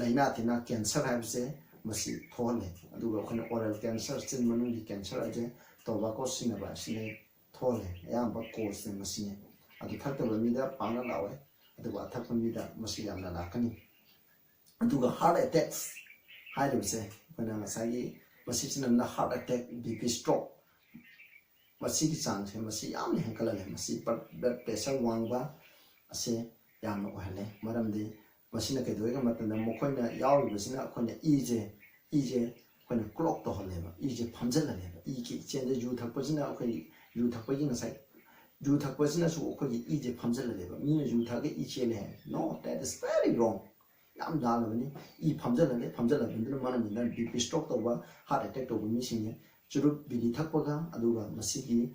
ꯂꯥꯏꯅꯥ ꯇꯤꯟꯅꯥ cancer ꯍꯥꯏꯕꯁꯦ ꯃꯁꯤ ꯊꯣꯛꯍꯜꯂꯦ꯫ ꯑꯗꯨꯒ ꯑꯩꯈꯣꯏꯅ oral cancer, ꯆꯤꯟ ꯃꯅꯨꯡꯒꯤ cancer ꯍꯥꯏꯁꯦ tobacco ꯁꯤꯖꯤꯟꯅꯕ ꯑꯁꯤꯅ ꯊꯣꯛꯍꯜꯂꯦ꯫ ꯑꯌꯥꯝꯕ causeꯁꯦ ꯃꯁꯤꯅꯦ꯫ ꯑꯗꯨ ꯊꯛꯇꯕ ꯃꯤꯗ ꯄꯥꯡꯅ ꯂꯥꯛꯑꯣꯏ, ꯑꯗꯨꯕꯨ ꯑꯊꯛꯄ ꯃꯤꯗ ꯃꯁꯤ ꯌꯥꯝꯅ ꯂꯥꯛꯀꯅꯤ꯫ ꯑꯗꯨꯒ heart attacks ꯍꯥꯏꯔꯤꯕꯁꯦ ꯑꯗꯨꯅ ꯉꯁꯥꯏꯒꯤ ꯃꯁꯤꯁꯤꯅ heart attack, B P stroke, ꯃꯁꯤꯒꯤ ꯆꯥꯡꯁꯦ ꯃꯁꯤ ꯌꯥꯝꯅ ꯍꯦꯟꯒꯠꯍꯜꯂꯦ꯫ ꯃꯁꯤ blood pressure ꯋꯥꯡꯕ ꯑꯁꯦ ꯌꯥꯝꯅ ꯑꯣꯏꯍꯜꯂꯦ꯫ ꯃꯔꯝꯗꯤ ꯃꯁꯤꯅ ꯀꯩꯗꯧꯋꯦ ꯍꯥꯏꯕ ꯃꯇꯝꯗ ꯃꯈꯣꯏꯅ ꯌꯥꯎꯔꯤꯕꯁꯤꯅ ꯑꯩꯈꯣꯏꯅ ꯏꯁꯦ ꯏꯁꯦ ꯑꯩꯈꯣꯏꯅ clot ꯇꯧꯍꯜꯂꯦꯕ, ꯏꯁꯦ ꯐꯝꯖꯤꯜꯍꯜꯂꯦꯕ꯫ ꯏꯒꯤ ꯆꯦꯟꯗ ꯌꯨ ꯊꯛꯄꯁꯤꯅ ꯑꯩꯈꯣꯏꯒꯤ ꯌꯨ ꯊꯛꯄꯒꯤ ꯉꯁꯥꯏ ꯌꯨ ꯊꯛꯄꯁꯤꯅꯁꯨ ꯑꯩꯈꯣꯏꯒꯤ ꯏꯁꯦ ꯐꯝꯖꯤꯜꯍꯜꯂꯦꯕ꯫ ꯃꯤꯅ ꯌꯨ ꯊꯛꯑꯒ ꯏ ꯆꯦꯜꯂꯦ ꯍꯥꯏ, no, that is very wrong꯫ ꯌꯥꯝ ꯂꯥꯜꯂꯕꯅꯤ꯫ ꯏ ꯐꯝꯖꯜꯍꯜꯂꯦ, ꯐꯝꯖꯜꯍꯟꯕꯗꯨꯅ ꯃꯔꯝ ꯑꯣꯏꯗꯅ B P stroke ꯇꯧꯕ, heart attack ꯇꯧꯕ ꯃꯤꯁꯤꯡꯁꯦ ꯆꯨꯔꯨꯞ ꯕꯤꯔꯤ ꯊꯛꯄꯒ ꯑꯗꯨꯒ ꯃꯁꯤꯒꯤ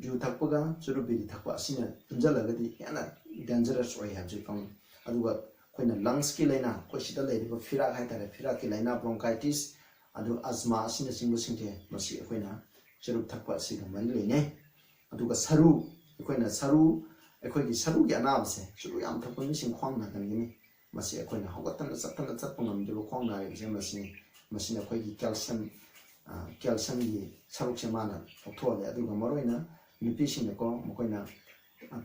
ꯌꯨ ꯊꯛꯄꯒ ꯆꯨꯔꯨꯞ ꯕꯤꯔꯤ ꯊꯛꯄ ꯑꯁꯤꯅ ꯄꯨꯟꯁꯤꯜꯂꯒꯗꯤ ꯍꯦꯟꯅ dangerous ꯑꯣꯏ ꯍꯥꯏꯕꯁꯤ ꯈꯪꯉꯤ꯫ ꯑꯗꯨꯒ ꯑꯩꯈꯣꯏꯅ lungsꯀꯤ ꯂꯥꯏꯅꯥ, ꯑꯩꯈꯣꯏ ꯁꯤꯗ ꯂꯩꯔꯤꯕ ꯐꯤꯔꯥꯛ ꯍꯥꯏꯇꯥꯔꯦ, ꯐꯤꯔꯥꯛꯀꯤ ꯂꯥꯏꯅꯥ, bronchitis, ꯑꯗꯨ asthma ꯑꯁꯤꯅꯆꯤꯡꯕꯁꯤꯡꯁꯦ ꯃꯁꯤ ꯑꯩꯈꯣꯏꯅ ꯆꯨꯔꯨꯞ ꯊꯛꯄ ꯑꯁꯤꯒ ꯃꯔꯤ ꯂꯩꯅꯩ꯫ ꯑꯗꯨꯒ ꯁꯔꯨ, ꯑꯩꯈꯣꯏꯅ ꯁꯔꯨ, ꯑꯩꯈꯣꯏꯒꯤ ꯁꯔꯨꯒꯤ ꯑꯅꯥꯕꯁꯦ, ꯆꯨꯔꯨꯞ ꯌꯥꯝ ꯊꯛꯄ ꯃꯤꯁꯤꯡ ꯈ꯭ꯋꯥꯡ ꯅꯥꯒꯟꯒꯅꯤ꯫ ꯃꯁꯤ ꯑꯩꯈꯣꯏꯅ ꯍꯧꯒꯠꯇꯅ ꯆꯠꯇꯅ ꯆꯠꯄ ꯉꯝꯗ꯭ꯔꯤꯕ ꯈ꯭ꯋꯥꯡ ꯅꯥꯔꯤꯕꯁꯦ ꯃꯁꯤꯅꯤ꯫ ꯃꯁꯤꯅ ꯑꯩꯈꯣꯏꯒꯤ calcium, calciumꯒꯤ ꯁꯔꯨꯛꯁꯦ ꯃꯥꯅ ꯂꯧꯊꯣꯛꯍꯜꯂꯦ꯫ ꯑꯗꯨꯒ ꯃꯔꯨꯑꯣꯏꯅ ꯅꯨꯄꯤꯁꯤꯡꯅꯀꯣ, ꯃꯈꯣꯏꯅ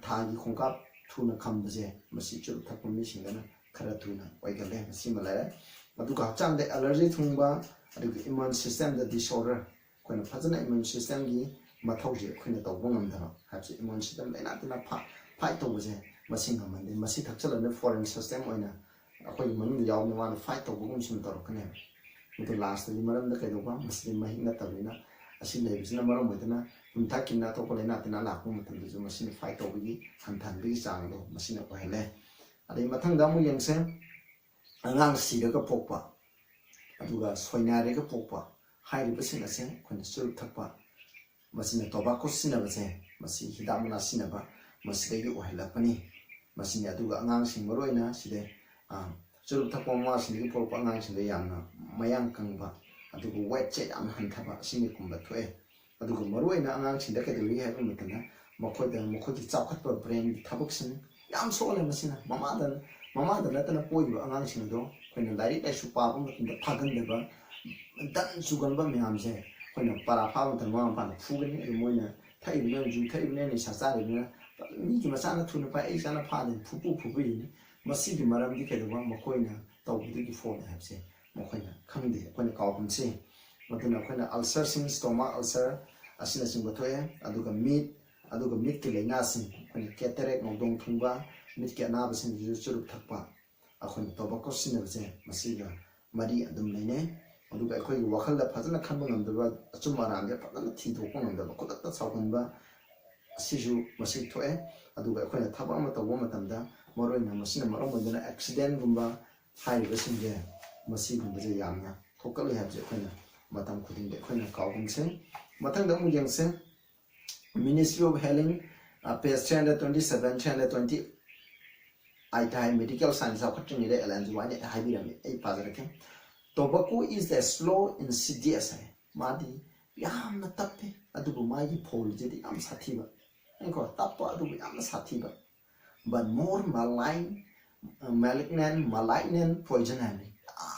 ꯊꯥꯒꯤ ꯈꯣꯡꯀꯥꯞ ꯊꯨꯅ ꯈꯝꯕꯁꯦ ꯃꯁꯤ ꯆꯨꯔꯨꯞ ꯊꯛꯄ ꯃꯤꯁꯤꯡꯗꯅ ꯈꯔ ꯊꯨꯅ ꯑꯣꯏꯒꯜꯂꯦ꯫ ꯃꯁꯤꯃ ꯂꯩꯔꯦ꯫ ꯑꯗꯨꯒ ꯍꯛꯆꯥꯡꯗ allergy ꯊꯨꯡꯕ, ꯑꯗꯨꯒ immune systemꯗ disorder, ꯑꯩꯈꯣꯏꯅ ꯐꯖꯅ immune systemꯒꯤ ꯃꯊꯧꯁꯦ ꯑꯩꯈꯣꯏꯅ ꯇꯧꯕ ꯉꯝꯗꯕ ꯍꯥꯏꯕꯁꯦ, immune system ꯂꯩꯅꯥ ꯇꯤꯟꯅꯥ fight ꯇꯧꯕꯁꯦ ꯃꯁꯤ ꯉꯝꯍꯟꯗꯦ꯫ ꯃꯁꯤ ꯊꯛꯆꯜꯂꯕꯅꯤꯅ foreign system ꯑꯣꯏꯅ ꯑꯩꯈꯣꯏꯒꯤ ꯃꯅꯨꯡꯗ ꯌꯥꯎꯕꯅ ꯃꯥꯅ fight ꯇꯧꯕꯒꯨꯝ ꯁꯨꯝ ꯇꯧꯔꯛꯀꯅꯦꯕ꯫ ꯑꯗꯨ lastꯇꯗꯤ ꯃꯔꯝꯗ ꯀꯩꯗꯧꯕ? ꯃꯁꯤꯗꯤ ꯃꯍꯤꯛ ꯅꯠꯇꯕꯅꯤꯅ, ꯑꯁꯤ ꯂꯩꯕꯁꯤꯅ ꯃꯔꯝ ꯑꯣꯏꯗꯅ ꯌꯨꯝꯊꯛꯀꯤꯅ ꯑꯇꯣꯞꯄ ꯂꯥꯏꯅꯥ ꯇꯤꯟꯅꯥ ꯂꯥꯛꯄ ꯃꯇꯝꯗꯁꯨ ꯃꯁꯤꯅ fight ꯇꯧꯕꯒꯤ, ꯍꯟꯊꯍꯟꯕꯒꯤ ꯆꯥꯡꯗꯣ ꯃꯁꯤꯅ ꯑꯣꯏꯍꯜꯂꯦ꯫ ꯑꯗꯩ ꯃꯊꯪꯗ ꯑꯃꯨꯛ ꯌꯦꯡꯁꯦ, ꯑꯉꯥꯡ ꯁꯤꯔꯒ ꯄꯣꯛꯄ, ꯑꯗꯨꯒ ꯁꯣꯏꯅꯥꯏꯔꯒ ꯄꯣꯛꯄ ꯍꯥꯏꯔꯤꯕꯁꯤꯡ ꯑꯁꯦ ꯑꯩꯈꯣꯏꯅ ꯆꯨꯔꯨꯞ ꯊꯛꯄ, ꯃꯁꯤꯅ tobacco ꯁꯤꯖꯤꯟꯅꯕꯁꯦ, ꯃꯁꯤ ꯍꯤꯗꯥꯛ ꯃꯅꯥ ꯁꯤꯖꯤꯟꯅꯕ, ꯃꯁꯤꯗꯒꯤ ꯑꯣꯏꯍꯜꯂꯛꯄꯅꯤ꯫ ꯃꯁꯤꯅꯤ꯫ ꯑꯗꯨꯒ ꯑꯉꯥꯡꯁꯤꯡ ꯃꯔꯨꯑꯣꯏꯅ ꯁꯤꯗ, ꯑ, ꯆꯨꯔꯨꯞ ꯊꯛꯄ ꯃꯃꯥꯁꯤꯡꯗꯒꯤ ꯄꯣꯛꯂꯛꯄ ꯑꯉꯥꯡꯁꯤꯡꯗ ꯌꯥꯝꯅ ꯃꯌꯥꯡ ꯀꯪꯕ, ꯑꯗꯨꯒ weightꯁꯦ ꯌꯥꯝꯅ ꯍꯟꯊꯕ ꯑꯁꯤꯅꯆꯤꯡꯕ ꯊꯣꯛꯑꯦ꯫ ꯑꯗꯨꯒ ꯃꯔꯨꯑꯣꯏꯅ ꯑꯉꯥꯡꯁꯤꯡꯗ ꯀꯩꯗꯧꯏ ꯍꯥꯏꯕ ꯃꯇꯝꯗ ꯃꯈꯣꯏꯗ, ꯃꯈꯣꯏꯒꯤ ꯆꯥꯎꯈꯠꯄ brainꯒꯤ ꯊꯕꯛꯁꯤꯡ ꯌꯥꯝ ꯁꯣꯛꯍꯜꯂꯦ꯫ ꯃꯁꯤꯅ ꯃꯃꯥꯗ, ꯃꯃꯥꯗ ꯅꯠꯇꯅ ꯄꯣꯛꯏꯕ ꯑꯉꯥꯡꯁꯤꯡ ꯑꯗꯣ ꯑꯩꯈꯣꯏꯅ ꯂꯥꯏꯔꯤꯛ ꯂꯥꯏꯁꯨ ꯄꯥꯕ ꯃꯇꯝꯗ ꯐꯥꯒꯟꯗꯕ, ꯗꯟ ꯆꯨꯒꯟꯕ ꯃꯌꯥꯝꯁꯦ ꯑꯩꯈꯣꯏꯅ ꯄꯔꯥ ꯐꯥꯕ ꯃꯇꯝꯗ ꯃꯃꯥ ꯃꯄꯥꯅ ꯐꯨꯒꯅꯤ꯫ ꯑꯗꯨ ꯃꯣꯏꯅ ꯊꯛꯏꯕꯅꯤꯅ, ꯌꯨ ꯊꯛꯏꯕꯅꯤꯅ, ꯅꯤꯁꯥ ꯆꯥꯔꯤꯕꯅꯤꯅ, ꯃꯤꯒꯤ ꯃꯆꯥꯅ ꯊꯨꯅ ꯐꯥꯏ, ꯑꯩ ꯏꯆꯥꯅ ꯐꯥꯗꯦꯅ ꯐꯨꯄꯨ ꯐꯨꯕꯤꯔꯤꯅꯤ꯫ ꯃꯁꯤꯒꯤ ꯃꯔꯝꯗꯤ ꯀꯩꯗꯧꯕ? ꯃꯈꯣꯏꯅ ꯇꯧꯕꯗꯒꯤ ꯐꯣꯟꯅꯤ ꯍꯥꯏꯕꯁꯦ ꯃꯈꯣꯏꯅ ꯈꯪꯗꯦ, ꯑꯩꯈꯣꯏꯅ ꯀꯥꯎꯒꯨꯝꯁꯤ꯫ ꯃꯗꯨꯅ ꯑꯩꯈꯣꯏꯅ ꯑꯜꯁꯔꯁꯤꯡ, ꯁ꯭ꯇꯣꯃꯥꯛ ꯑꯜꯁꯔ ꯑꯁꯤꯅꯆꯤꯡꯕ ꯊꯣꯛꯑꯦ꯫ ꯑꯗꯨꯒ ꯃꯤꯠ, ꯑꯗꯨꯒ ꯃꯤꯠꯀꯤ ꯂꯥꯏꯅꯥꯁꯤꯡ, ꯑꯩꯈꯣꯏꯅ ꯀꯦꯇꯔꯦꯛ, ꯅꯥꯎꯗꯣꯡ ꯊꯨꯡꯕ, ꯃꯤꯠꯀꯤ ꯑꯅꯥꯕꯁꯤꯡꯁꯤꯁꯨ ꯆꯨꯔꯨꯞ ꯊꯛꯄ, ꯑꯩꯈꯣꯏꯅ ꯇꯣꯕꯥꯀꯣ ꯁꯤꯖꯤꯟꯅꯕꯁꯦ ꯃꯁꯤꯒ ꯃꯔꯤ ꯑꯗꯨꯝ ꯂꯩꯅꯩ꯫ ꯑꯗꯨꯒ ꯑꯩꯈꯣꯏꯒꯤ ꯋꯥꯈꯜꯗ ꯐꯖꯅ ꯈꯟꯕ ꯉꯝꯗꯕ, ꯑꯆꯨꯝ ꯑꯔꯥꯟꯁꯦ ꯐꯖꯅ ꯊꯤꯗꯣꯛꯄ ꯉꯝꯗꯕ, ꯈꯨꯗꯛꯇ ꯁꯥꯎꯒꯟꯕ ꯑꯁꯤꯁꯨ ꯃꯁꯤ ꯊꯣꯛꯑꯦ꯫ ꯑꯗꯨꯒ ꯑꯩꯈꯣꯏꯅ ꯊꯕꯛ ꯑꯃ ꯇꯧꯕ ꯃꯇꯝꯗ, ꯃꯔꯨꯑꯣꯏꯅ ꯃꯁꯤꯅ ꯃꯔꯝ ꯑꯣꯏꯗꯨꯅ ꯑꯦꯛꯁꯤꯗꯦꯟꯒꯨꯝꯕ ꯍꯥꯏꯔꯤꯕꯁꯤꯡꯁꯦ, ꯃꯁꯤꯒꯨꯝꯕꯁꯦ ꯌꯥꯝꯅ ꯊꯣꯛꯀꯜꯂꯤ ꯍꯥꯏꯕꯁꯦ ꯑꯩꯈꯣꯏꯅ ꯃꯇꯝ ꯈꯨꯗꯤꯡꯒꯤ ꯑꯩꯈꯣꯏꯅ ꯀꯥꯎꯒꯨꯝꯁꯦ꯫ ꯃꯊꯪꯗ ꯑꯃꯨꯛ ꯌꯦꯡꯁꯦ꯫ Ministry of Health, page three hundred twenty seven, three hundred twenty eight ꯍꯥꯏ, ꯃꯦꯗꯤꯀꯦꯜ ꯁꯥꯏꯟꯁ ꯆꯥꯎꯈꯠꯇ꯭ꯔꯤꯉꯩꯗ ꯑꯦꯂꯦꯟ ꯖꯤ ꯋꯥꯏꯠꯅ ꯍꯥꯏꯕꯤꯔꯝꯃꯤ, ꯑꯩ ꯄꯥꯖꯔꯛꯀꯦ꯫ "Tobacco is the slow, insidious" ꯍꯥꯏ, ꯃꯥꯗꯤ ꯌꯥꯝꯅ ꯇꯞꯄꯤ, ꯑꯗꯨꯕꯨ ꯃꯥꯒꯤ ꯐꯣꯜꯁꯤꯗꯤ ꯌꯥꯝ ꯁꯥꯊꯤꯕ꯫ ꯑꯩꯀꯣ, ꯇꯞꯄ ꯑꯗꯨꯕꯨ ꯌꯥꯝꯅ ꯁꯥꯊꯤꯕ꯫ "But more malign, malignant, malignant poison" ꯍꯥꯏꯕꯅꯤ,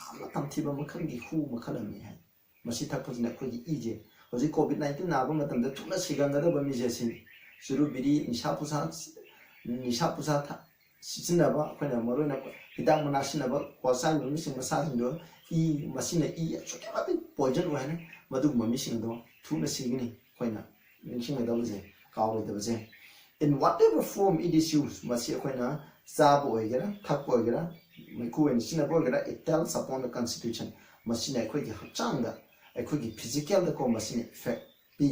ꯌꯥꯝꯅ ꯇꯝꯊꯤꯕ ꯃꯈꯜꯒꯤ ꯍꯨ ꯃꯈꯜ ꯑꯃꯅꯤ ꯍꯥꯏ꯫ ꯃꯁꯤ ꯊꯛꯄꯁꯤꯅ ꯑꯩꯈꯣꯏꯒꯤ ꯏꯁꯦ, ꯍꯧꯖꯤꯛ ꯀꯣꯚꯤꯗ ꯅꯥꯏꯟꯇꯤꯟ ꯅꯥꯕ ꯃꯇꯝꯗ ꯊꯨꯅ ꯁꯤꯒꯟꯒꯗꯕ ꯃꯤꯁꯦ ꯁꯤꯅꯤ꯫ ꯆꯨꯔꯨꯞ, ꯕꯤꯔꯤ, ꯅꯤꯁꯥ ꯄꯨꯁꯥ, ꯅꯤꯁꯥ ꯄꯨꯁꯥ ꯊ-, ꯁꯤꯖꯤꯟꯅꯕ, ꯑꯩꯈꯣꯏꯅ ꯃꯔꯨꯑꯣꯏꯅ ꯍꯤꯗꯥꯛ ꯃꯅꯥ ꯁꯤꯖꯤꯟꯅꯕ, ꯀ꯭ꯋꯥ ꯆꯥꯔꯤꯕ ꯃꯤꯁꯤꯡ ꯃꯁꯥꯁꯤꯡꯗꯣ ꯏ, ꯃꯁꯤꯅ ꯏ ꯑꯁꯨꯛꯀꯤ ꯃꯇꯤꯛ ꯄꯣꯏꯖꯟ ꯑꯣꯏꯍꯜꯂꯤ꯫ ꯃꯗꯨꯒꯨꯝꯕ ꯃꯤꯁꯤꯡ ꯑꯗꯣ ꯊꯨꯅ ꯁꯤꯒꯅꯤ, ꯑꯩꯈꯣꯏꯅ ꯅꯤꯡꯁꯤꯡꯒꯗꯕꯁꯦ, ꯀꯥꯎꯔꯣꯏꯗꯕꯁꯦ꯫ "In whatever form it is used", ꯃꯁꯤ ꯑꯩꯈꯣꯏꯅ ꯆꯥꯕ ꯑꯣꯏꯒꯦꯔꯥ, ꯊꯛꯄ ꯑꯣꯏꯒꯦꯔꯥ, ꯃꯩꯈꯨ ꯑꯣꯏꯅ ꯁꯤꯖꯤꯟꯅꯕ ꯑꯣꯏꯒꯦꯔꯥ, "it tells upon the constitution", ꯃꯁꯤꯅ ꯑꯩꯈꯣꯏꯒꯤ ꯍꯛꯆꯥꯡꯗ, ꯑꯩꯈꯣꯏꯒꯤ ꯐꯤꯖꯤꯀꯦꯜꯗꯀꯣ ꯃꯁꯤꯅ ꯏꯐꯦꯛ ꯄꯤ,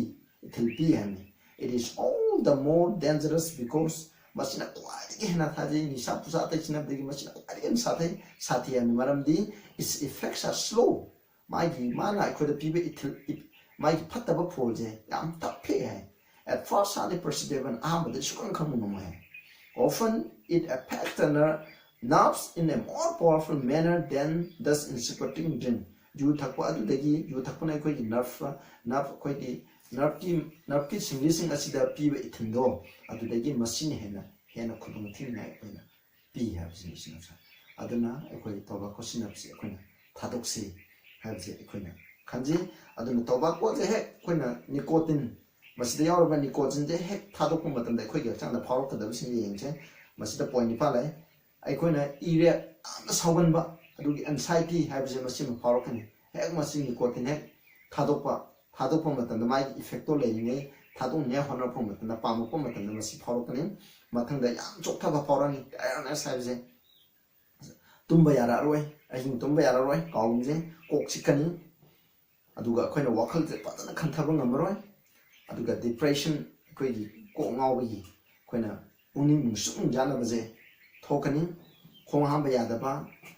ꯏꯊꯤꯜ ꯄꯤ ꯍꯥꯏꯕꯅꯤ꯫ "It is all the more dangerous because", ꯃꯁꯤꯅ ꯈ꯭ꯋꯥꯏꯗꯒꯤ ꯍꯦꯟꯅ ꯊꯥꯖꯩ, ꯅꯤꯁꯥ ꯄꯨꯁꯥ ꯑꯇꯩ ꯁꯤꯖꯤꯟꯅꯕꯗꯒꯤ ꯃꯁꯤꯅ ꯈ꯭ꯋꯥꯏꯗꯒꯤ ꯍꯦꯟꯅ ꯁꯥꯊꯩ, ꯁꯥꯊꯤ ꯍꯥꯏꯕꯅꯤ꯫ ꯃꯔꯝꯗꯤ "its effects are slow", ꯃꯥꯒꯤ, ꯃꯥꯅ ꯑꯩꯈꯣꯏꯗ ꯄꯤꯕ ꯏꯊꯤꯜ, ꯏ-, ꯃꯥꯒꯤ ꯐꯠꯇꯕ ꯐꯣꯜꯁꯦ ꯌꯥꯝ ꯇꯞꯄꯦ ꯍꯥꯏ꯫ "At first hardly perceptible", ꯑꯍꯥꯟꯕꯗ ꯁꯨꯈꯪ ꯈꯪꯕ ꯉꯝꯃꯣꯏ ꯍꯥꯏ꯫ "Often it affects the ner-, nerves in a more powerful manner than does intoxicating drink", ꯌꯨ ꯊꯛꯄ ꯑꯗꯨꯗꯒꯤ, ꯌꯨ ꯊꯛꯄꯅ ꯑꯩꯈꯣꯏꯒꯤ ꯅꯔꯐ, ꯅꯔꯐ, ꯑꯩꯈꯣꯏꯒꯤ ꯅꯔꯐꯀꯤ, ꯅꯔꯐꯀꯤ ꯁꯤꯡꯂꯤꯁꯤꯡ ꯑꯁꯤꯗ ꯄꯤꯕ ꯏꯊꯤꯜꯗꯣ, ꯑꯗꯨꯗꯒꯤ ꯃꯁꯤꯅ ꯍꯦꯟꯅ, ꯍꯦꯟꯅ ꯈꯨꯗꯣꯡ ꯊꯤꯅꯤꯡꯉꯥꯏ ꯑꯣꯏꯅ ꯄꯤ ꯍꯥꯏꯕꯁꯤꯅꯤ꯫ ꯁꯤꯅ ꯉꯁꯥꯏ, ꯑꯗꯨꯅ ꯑꯩꯈꯣꯏ ꯇꯣꯕꯥꯀꯣ ꯁꯤꯖꯤꯟꯅꯕꯁꯦ ꯑꯩꯈꯣꯏꯅ ꯊꯥꯗꯣꯛꯁꯤ ꯍꯥꯏꯕꯁꯦ ꯑꯩꯈꯣꯏꯅ ꯈꯟꯖꯩ꯫ ꯑꯗꯨꯅ ꯇꯣꯕꯥꯀꯣꯁꯦ ꯍꯦꯛ ꯑꯩꯈꯣꯏꯅ ꯅꯤꯀꯣꯇꯤꯟ, ꯃꯁꯤꯗ ꯌꯥꯎꯔꯕ ꯅꯤꯀꯣꯇꯤꯟꯁꯦ ꯍꯦꯛ ꯊꯥꯗꯣꯛꯄ ꯃꯇꯝꯗ ꯑꯩꯈꯣꯏꯒꯤ ꯍꯛꯆꯥꯡꯗ ꯐꯥꯎꯔꯛꯀꯗꯕꯁꯤꯡ ꯌꯦꯡꯁꯦ꯫ ꯃꯁꯤꯗ ꯄꯣꯏꯟ ꯅꯤꯄꯥꯟ ꯂꯩ꯫ ꯑꯩꯈꯣꯏꯅ ꯏꯔꯦ ꯌꯥꯝꯅ ꯁꯥꯎꯒꯟꯕ, ꯑꯗꯨꯒꯤ anxiety ꯍꯥꯏꯕꯁꯦ ꯃꯁꯤꯃ ꯐꯥꯎꯔꯛꯀꯅꯤ꯫ ꯍꯦꯛ ꯃꯁꯤ nicotine ꯍꯦꯛ ꯊꯥꯗꯣꯛꯄ ꯊꯥꯗꯣꯛꯄ ꯃꯇꯝꯗ ꯃꯥꯒꯤ effect ꯇꯣ ꯂꯩꯔꯤꯉꯩ, ꯊꯥꯗꯣꯛꯅꯤꯡꯉꯥꯏ ꯍꯣꯠꯅꯔꯛꯄ ꯃꯇꯝꯗ, ꯄꯥꯝꯃꯛꯄ ꯃꯇꯝꯗ ꯃꯁꯤ ꯐꯥꯎꯔꯛꯀꯅꯤ꯫ ꯃꯊꯪꯗ ꯌꯥꯝ ꯆꯣꯛꯊꯕ ꯐꯥꯎꯔꯛꯑꯅꯤ꯫ Tiredness ꯍꯥꯏꯕꯁꯦ, ꯇꯨꯝꯕ ꯌꯥꯔꯛꯑꯔꯣꯏ, ꯑꯍꯤꯡ ꯇꯨꯝꯕ ꯌꯥꯔꯛꯑꯔꯣꯏ, ꯀꯥꯎꯒꯨꯝꯁꯦ, ꯀꯣꯛ ꯆꯤꯛꯀꯅꯤ꯫ ꯑꯗꯨꯒ ꯑꯩꯈꯣꯏꯅ ꯋꯥꯈꯜꯁꯦ ꯐꯖꯅ ꯈꯟꯊꯕ ꯉꯝꯃꯔꯣꯏ꯫ ꯑꯗꯨꯒ depression, ꯑꯩꯈꯣꯏꯒꯤ ꯀꯣꯛ ꯉꯥꯎꯕꯒꯤ, ꯑꯩꯈꯣꯏꯅ ꯄꯨꯛꯅꯤꯡ ꯅꯨꯡꯁꯨꯛ ꯅꯨꯡꯖꯥꯅꯕꯁꯦ ꯊꯣꯛꯀꯅꯤ꯫ ꯈꯣꯡ ꯍꯥꯝꯕ ꯌꯥꯗꯕ,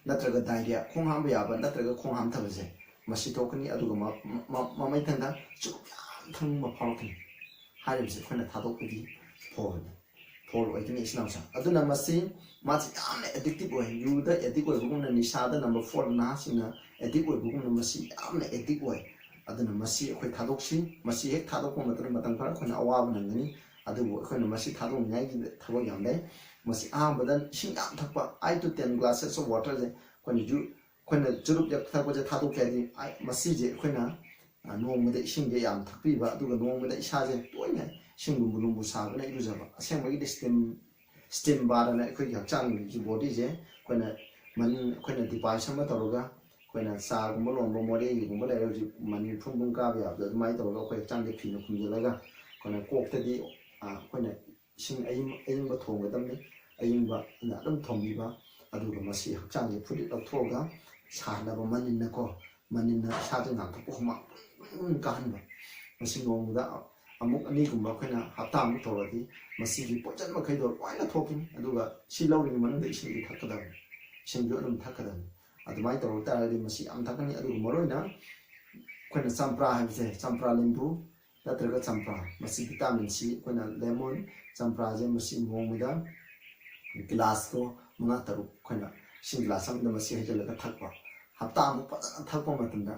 ꯅꯠꯇ꯭ꯔꯒ diarrhea, ꯈꯣꯡ ꯍꯥꯝꯕ ꯌꯥꯕ ꯅꯠꯇ꯭ꯔꯒ ꯈꯣꯡ ꯍꯥꯝꯊꯕꯁꯦ, ꯃꯁꯤ ꯊꯣꯛꯀꯅꯤ꯫ ꯑꯗꯨꯒ ꯃ- ꯃ- ꯃꯃꯩꯊꯪꯗ ꯆꯨꯔꯨꯞ ꯌꯥꯝ ꯊꯛꯅꯤꯡꯕ ꯐꯥꯎꯔꯛꯀꯅꯤ꯫ ꯍꯥꯏꯔꯤꯕꯁꯦ ꯑꯩꯈꯣꯏꯅ ꯊꯥꯗꯣꯛꯄꯒꯤ ꯐꯣꯜꯅꯤ꯫ ꯐꯣꯜ ꯑꯣꯏꯒꯅꯤ, ꯏꯆꯤꯟ ꯏꯅꯥꯎꯁꯦ꯫ ꯑꯗꯨꯅ ꯃꯁꯤ, ꯃꯥꯁꯤ ꯌꯥꯝꯅ addictive ꯑꯣꯏ꯫ ꯌꯨꯗ addict ꯑꯣꯏꯕꯒꯨꯝꯅ, ꯅꯤꯁꯥꯗ number four ꯅꯍꯥꯁꯤꯡꯅ addict ꯑꯣꯏꯕꯒꯨꯝꯅ, ꯃꯁꯤ ꯌꯥꯝꯅ addict ꯑꯣꯏ꯫ ꯑꯗꯨꯅ ꯃꯁꯤ ꯑꯩꯈꯣꯏ ꯊꯥꯗꯣꯛꯁꯤ꯫ ꯃꯁꯤ ꯍꯦꯛ ꯊꯥꯗꯣꯛꯄ ꯃꯇꯝꯗ, ꯃꯇꯝ ꯈꯔ ꯑꯩꯈꯣꯏꯅ ꯑꯋꯥꯕ ꯅꯪꯒꯅꯤ, ꯑꯗꯨꯕꯨ ꯑꯩꯈꯣꯏꯅ ꯃꯁꯤ ꯊꯥꯗꯣꯛꯅꯤꯡꯉꯥꯏꯒꯤ ꯊꯕꯛ ꯌꯥꯝ ꯂꯩ꯫ ꯃꯁꯤ ꯑꯍꯥꯟꯕꯗ ꯏꯁꯤꯡ ꯌꯥꯝ ꯊꯛꯄ, eight to ten glasses of water ꯁꯦ ꯑꯩꯈꯣꯏꯅ ꯌꯨ-, ꯑꯩꯈꯣꯏꯅ ꯆꯨꯔꯨꯞ ꯌꯥꯝ ꯊꯛꯄꯁꯦ ꯊꯥꯗꯣꯛꯀꯦ ꯍꯥꯏꯗꯤ, ꯑꯩ, ꯃꯁꯤꯁꯦ ꯑꯩꯈꯣꯏꯅ, ꯑ, ꯅꯣꯡꯃꯗ ꯏꯁꯤꯡꯁꯦ ꯌꯥꯝ ꯊꯛꯄꯤꯕ, ꯑꯗꯨꯒ ꯅꯣꯡꯃꯗ ꯏꯁꯥꯁꯦ ꯇꯣꯏꯅ ꯏꯁꯤꯡ ꯂꯨꯝꯕꯨ ꯂꯨꯝꯕꯨ ꯁꯥꯕꯅ ꯏꯔꯨꯖꯕ꯫ ꯑꯁꯦꯡꯕꯒꯤꯗꯤ steam, steam bath ꯑꯅ ꯑꯩꯈꯣꯏꯒꯤ ꯍꯛꯆꯥꯡꯒꯤ body ꯁꯦ ꯑꯩꯈꯣꯏꯅ ꯃꯅꯤꯡ, ꯑꯩꯈꯣꯏꯅ device ꯑꯃ ꯇꯧꯔꯒ, ꯑꯩꯈꯣꯏꯅ ꯆꯥꯒꯨꯝꯕ ꯂꯣꯟꯕ ꯃꯣꯔꯦꯒꯤꯒꯨꯝꯕ ꯂꯩꯔꯦ, ꯍꯧꯖꯤꯛ ꯃꯅꯤꯡ ꯐꯨꯝ ꯐꯨꯝ ꯀꯥꯕ ꯌꯥꯕꯗꯣ, ꯑꯗꯨꯃꯥꯏꯅ ꯇꯧꯔꯒ ꯑꯩꯈꯣꯏ ꯍꯛꯆꯥꯡꯁꯦ ꯐꯤꯅ ꯈꯨꯝꯖꯤꯜꯂꯒ, ꯑꯩꯈꯣꯏꯅ ꯀꯣꯛꯇꯗꯤ, ꯑ, ꯑꯩꯈꯣꯏꯅ ꯏꯁꯤꯡ ꯑꯏꯪ-, ꯑꯏꯪꯕ ꯊꯣꯡꯒꯗꯕꯅꯤ꯫ ꯑꯏꯪꯕꯅ ꯑꯗꯨꯝ ꯊꯣꯡꯕꯤꯕ, ꯑꯗꯨꯒ ꯃꯁꯤ ꯍꯛꯆꯥꯡꯁꯦ ꯐꯨꯔꯤꯠ ꯂꯧꯊꯣꯛꯑꯒ ꯁꯥꯍꯜꯂꯕ ꯃꯅꯤꯟꯅꯀꯣ, ꯃꯅꯤꯟꯅ ꯏꯁꯥꯗ ꯉꯥꯡꯊꯣꯛꯄ ꯍꯨꯃꯥꯡ ꯄꯨꯡ ꯄꯨꯡ ꯀꯥꯍꯟꯕ꯫ ꯃꯁꯤ ꯅꯣꯡꯃꯗ ꯑꯃꯨꯛ ꯑꯅꯤꯒꯨꯝꯕ ꯑꯩꯈꯣꯏꯅ ꯍꯞꯇꯥ ꯑꯃꯨꯛ ꯇꯧꯔꯗꯤ, ꯃꯁꯤꯒꯤ ꯄꯣꯏꯖꯟ ꯃꯈꯩꯗꯣ ꯂꯣꯏꯅ ꯊꯣꯛꯈꯤꯅꯤ꯫ ꯑꯗꯨꯒ ꯁꯤ ꯂꯧꯔꯤꯉꯩ ꯃꯅꯨꯡꯗ ꯏꯁꯤꯡꯁꯨ ꯊꯛꯀꯗꯕꯅꯤ, ꯏꯁꯤꯡꯁꯨ ꯑꯗꯨꯝ ꯊꯛꯀꯗꯕꯅꯤ꯫ ꯑꯗꯨꯃꯥꯏꯅ ꯇꯧꯔ ꯇꯥꯔꯒꯗꯤ ꯃꯁꯤ ꯌꯥꯝ ꯊꯛꯀꯅꯤ꯫ ꯑꯗꯨꯒ ꯃꯔꯨ ꯑꯣꯏꯅ ꯑꯩꯈꯣꯏꯅ ꯆꯝꯄ꯭ꯔꯥ ꯍꯥꯏꯕꯁꯦ, ꯆꯝꯄ꯭ꯔꯥ ꯂꯦꯝꯕꯨ ꯅꯠꯇ꯭ꯔꯒ ꯆꯝꯄ꯭ꯔꯥ, ꯃꯁꯤ vitamin C, ꯑꯩꯈꯣꯏꯅ lemon, ꯆꯝꯄ꯭ꯔꯥꯁꯦ ꯃꯁꯤ ꯅꯣꯡꯃꯗ ꯒꯤꯂꯥꯁꯇꯣ ꯃꯉꯥ ꯇꯔꯨꯛ ꯑꯩꯈꯣꯏꯅ ꯏꯁꯤꯡ ꯒꯤꯂꯥꯁ ꯑꯃꯗ ꯃꯁꯤ ꯍꯩꯖꯤꯜꯂꯒ ꯊꯛꯄ, ꯍꯞꯇꯥ ꯑꯃꯨꯛ ꯐꯖꯅ ꯊꯛꯄ ꯃꯇꯝꯗ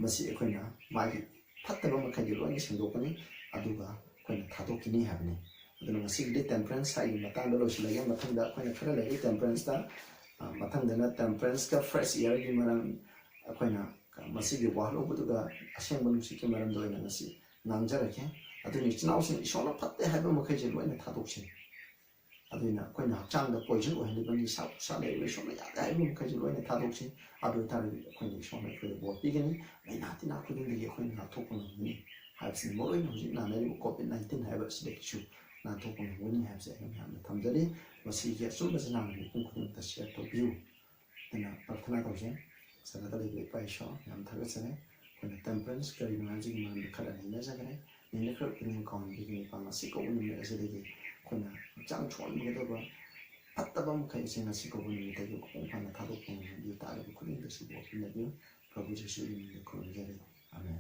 ꯃꯁꯤ ꯑꯩꯈꯣꯏꯅ ꯃꯥꯒꯤ ꯐꯠꯇꯕ ꯃꯈꯩꯗꯤ ꯂꯣꯏꯅ ꯁꯦꯡꯗꯣꯛꯀꯅꯤ, ꯑꯗꯨꯒ ꯑꯩꯈꯣꯏꯅ ꯊꯥꯗꯣꯛꯈꯤꯅꯤ ꯍꯥꯏꯕꯅꯤ꯫ ꯑꯗꯨꯅ ꯉꯁꯤꯒꯤꯗꯤ temperance ꯍꯥꯏꯒꯤ ꯃꯇꯥꯡꯗ ꯂꯣꯏꯁꯤꯜꯂꯒꯦ꯫ ꯃꯊꯪꯗ ꯑꯩꯈꯣꯏꯅ ꯈꯔ ꯂꯩꯔꯤ temperance ꯇ꯫ ꯑ, ꯃꯊꯪꯗꯅ temperance ꯀ fresh air ꯒꯤ ꯃꯔꯝ, ꯑꯩꯈꯣꯏꯅ ꯃꯁꯤꯒꯤ ꯋꯥꯍꯜꯂꯧꯕꯗꯨꯒ ꯑꯁꯦꯡꯕ ꯅꯨꯡꯁꯤꯠꯀꯤ ꯃꯔꯝꯗ ꯑꯣꯏꯅ ꯉꯁꯤ ꯉꯥꯡꯖꯔꯒꯦ꯫ ꯑꯗꯨꯅ ꯏꯆꯤꯟ ꯏꯅꯥꯎꯁꯤꯡ, ꯏꯁꯣꯔꯅ ꯐꯠꯇꯦ ꯍꯥꯏꯕ ꯃꯈꯩꯁꯦ ꯂꯣꯏꯅ ꯊꯥꯗꯣꯛꯁꯤ꯫ ꯑꯗꯨꯅ ꯑꯩꯈꯣꯏꯅ ꯍꯛꯆꯥꯡꯗ ꯄꯣꯏꯖꯟ ꯑꯣꯏꯍꯜꯂꯤꯕ ꯅꯤꯁꯥ ꯄꯨꯁꯥ ꯂꯩꯔꯤꯕ ꯁꯣꯝꯅ ꯌꯥꯗꯦ ꯍꯥꯏꯕ ꯃꯈꯩꯁꯨ ꯂꯣꯏꯅ ꯊꯥꯗꯣꯛꯁꯤ꯫ ꯑꯗꯨ ꯑꯣꯏꯇꯥꯔꯗꯤ ꯑꯩꯈꯣꯏꯅ ꯏꯁꯣꯔꯅ ꯑꯩꯈꯣꯏꯗ ꯕꯣꯔ ꯄꯤꯒꯅꯤ꯫ ꯂꯥꯏꯅꯥ ꯇꯤꯟꯅꯥ ꯈꯨꯗꯤꯡꯗꯒꯤ ꯑꯩꯈꯣꯏꯅ ꯉꯥꯛꯊꯣꯛꯄ ꯉꯝꯒꯅꯤ ꯍꯥꯏꯕꯁꯤꯅꯤ꯫ ꯃꯔꯨꯑꯣꯏꯅ ꯍꯧꯖꯤꯛ ꯅꯥꯅꯔꯤꯕ ꯀꯣꯚꯤꯗ ꯅꯥꯏꯟꯇꯤꯟ ꯍꯥꯏꯕ ꯑꯁꯤꯗꯒꯤꯁꯨ ꯅꯥꯟꯊꯣꯛꯄ ꯉꯝꯒꯅꯤ ꯍꯥꯏꯕꯁꯦ ꯑꯩꯅ ꯃꯌꯥꯝꯗ ꯊꯝꯖꯔꯤ꯫ ꯃꯁꯤꯒꯤ ꯑꯆꯨꯝꯕꯁꯤ ꯅꯍꯥꯟ ꯃꯤꯄꯨꯝ ꯈꯨꯗꯤꯡꯃꯛꯇ ꯁꯤꯌꯔ ꯇꯧꯕꯤꯌꯨ꯫ ꯑꯩꯅ ꯄ꯭ꯔꯥꯔꯊꯅꯥ ꯇꯧꯖꯩ꯫ ꯁꯍꯔꯗ ꯂꯩꯕ ꯏꯄꯥ ꯏꯁꯣꯔ, ꯌꯥꯝ ꯊꯥꯒꯠꯆꯔꯤ꯫ ꯑꯩꯈꯣꯏꯅ ꯇꯦꯝꯄꯔꯦꯟꯁ ꯀꯔꯤꯅꯣ ꯍꯥꯏꯕꯁꯤꯒꯤ ꯃꯔꯝꯗ ꯈꯔ ꯅꯩꯅꯖꯈ꯭ꯔꯦ꯫ ꯅꯩꯅꯈ꯭ꯔꯕ ꯈꯨꯗꯤꯡꯃꯛ ꯀꯥꯎꯅꯕꯤꯒꯅꯤ꯫ ꯏꯄꯥ, ꯉꯁꯤ ꯀꯧꯕ ꯅꯨꯃꯤꯠ ꯑꯁꯤꯗꯒꯤ ꯑꯩꯈꯣꯏꯅ ꯍꯛꯆꯥꯡ ꯁꯣꯛꯍꯟꯒꯗꯕ ꯐꯠꯇꯕ ꯃꯈꯩ ꯑꯁꯤ ꯉꯁꯤ ꯀꯧꯕ ꯅꯨꯃꯤꯠꯇꯒꯤ ꯃꯄꯨꯡ ꯐꯥꯅ ꯊꯥꯗꯣꯛꯄ ꯉꯝꯍꯟꯕꯤꯌꯨ꯫ ꯇꯥꯔꯤꯕ ꯈꯨꯗꯤꯡꯗꯁꯨ ꯕꯣꯔ ꯄꯤꯅꯕꯤꯌꯨ꯫ ꯄ꯭ꯔꯚꯨ ꯖꯤꯁꯨꯒꯤ ꯃꯤꯡꯗ ꯈꯨꯔꯨꯝꯖꯔꯤ꯫ ꯑꯥꯃꯦꯟ꯫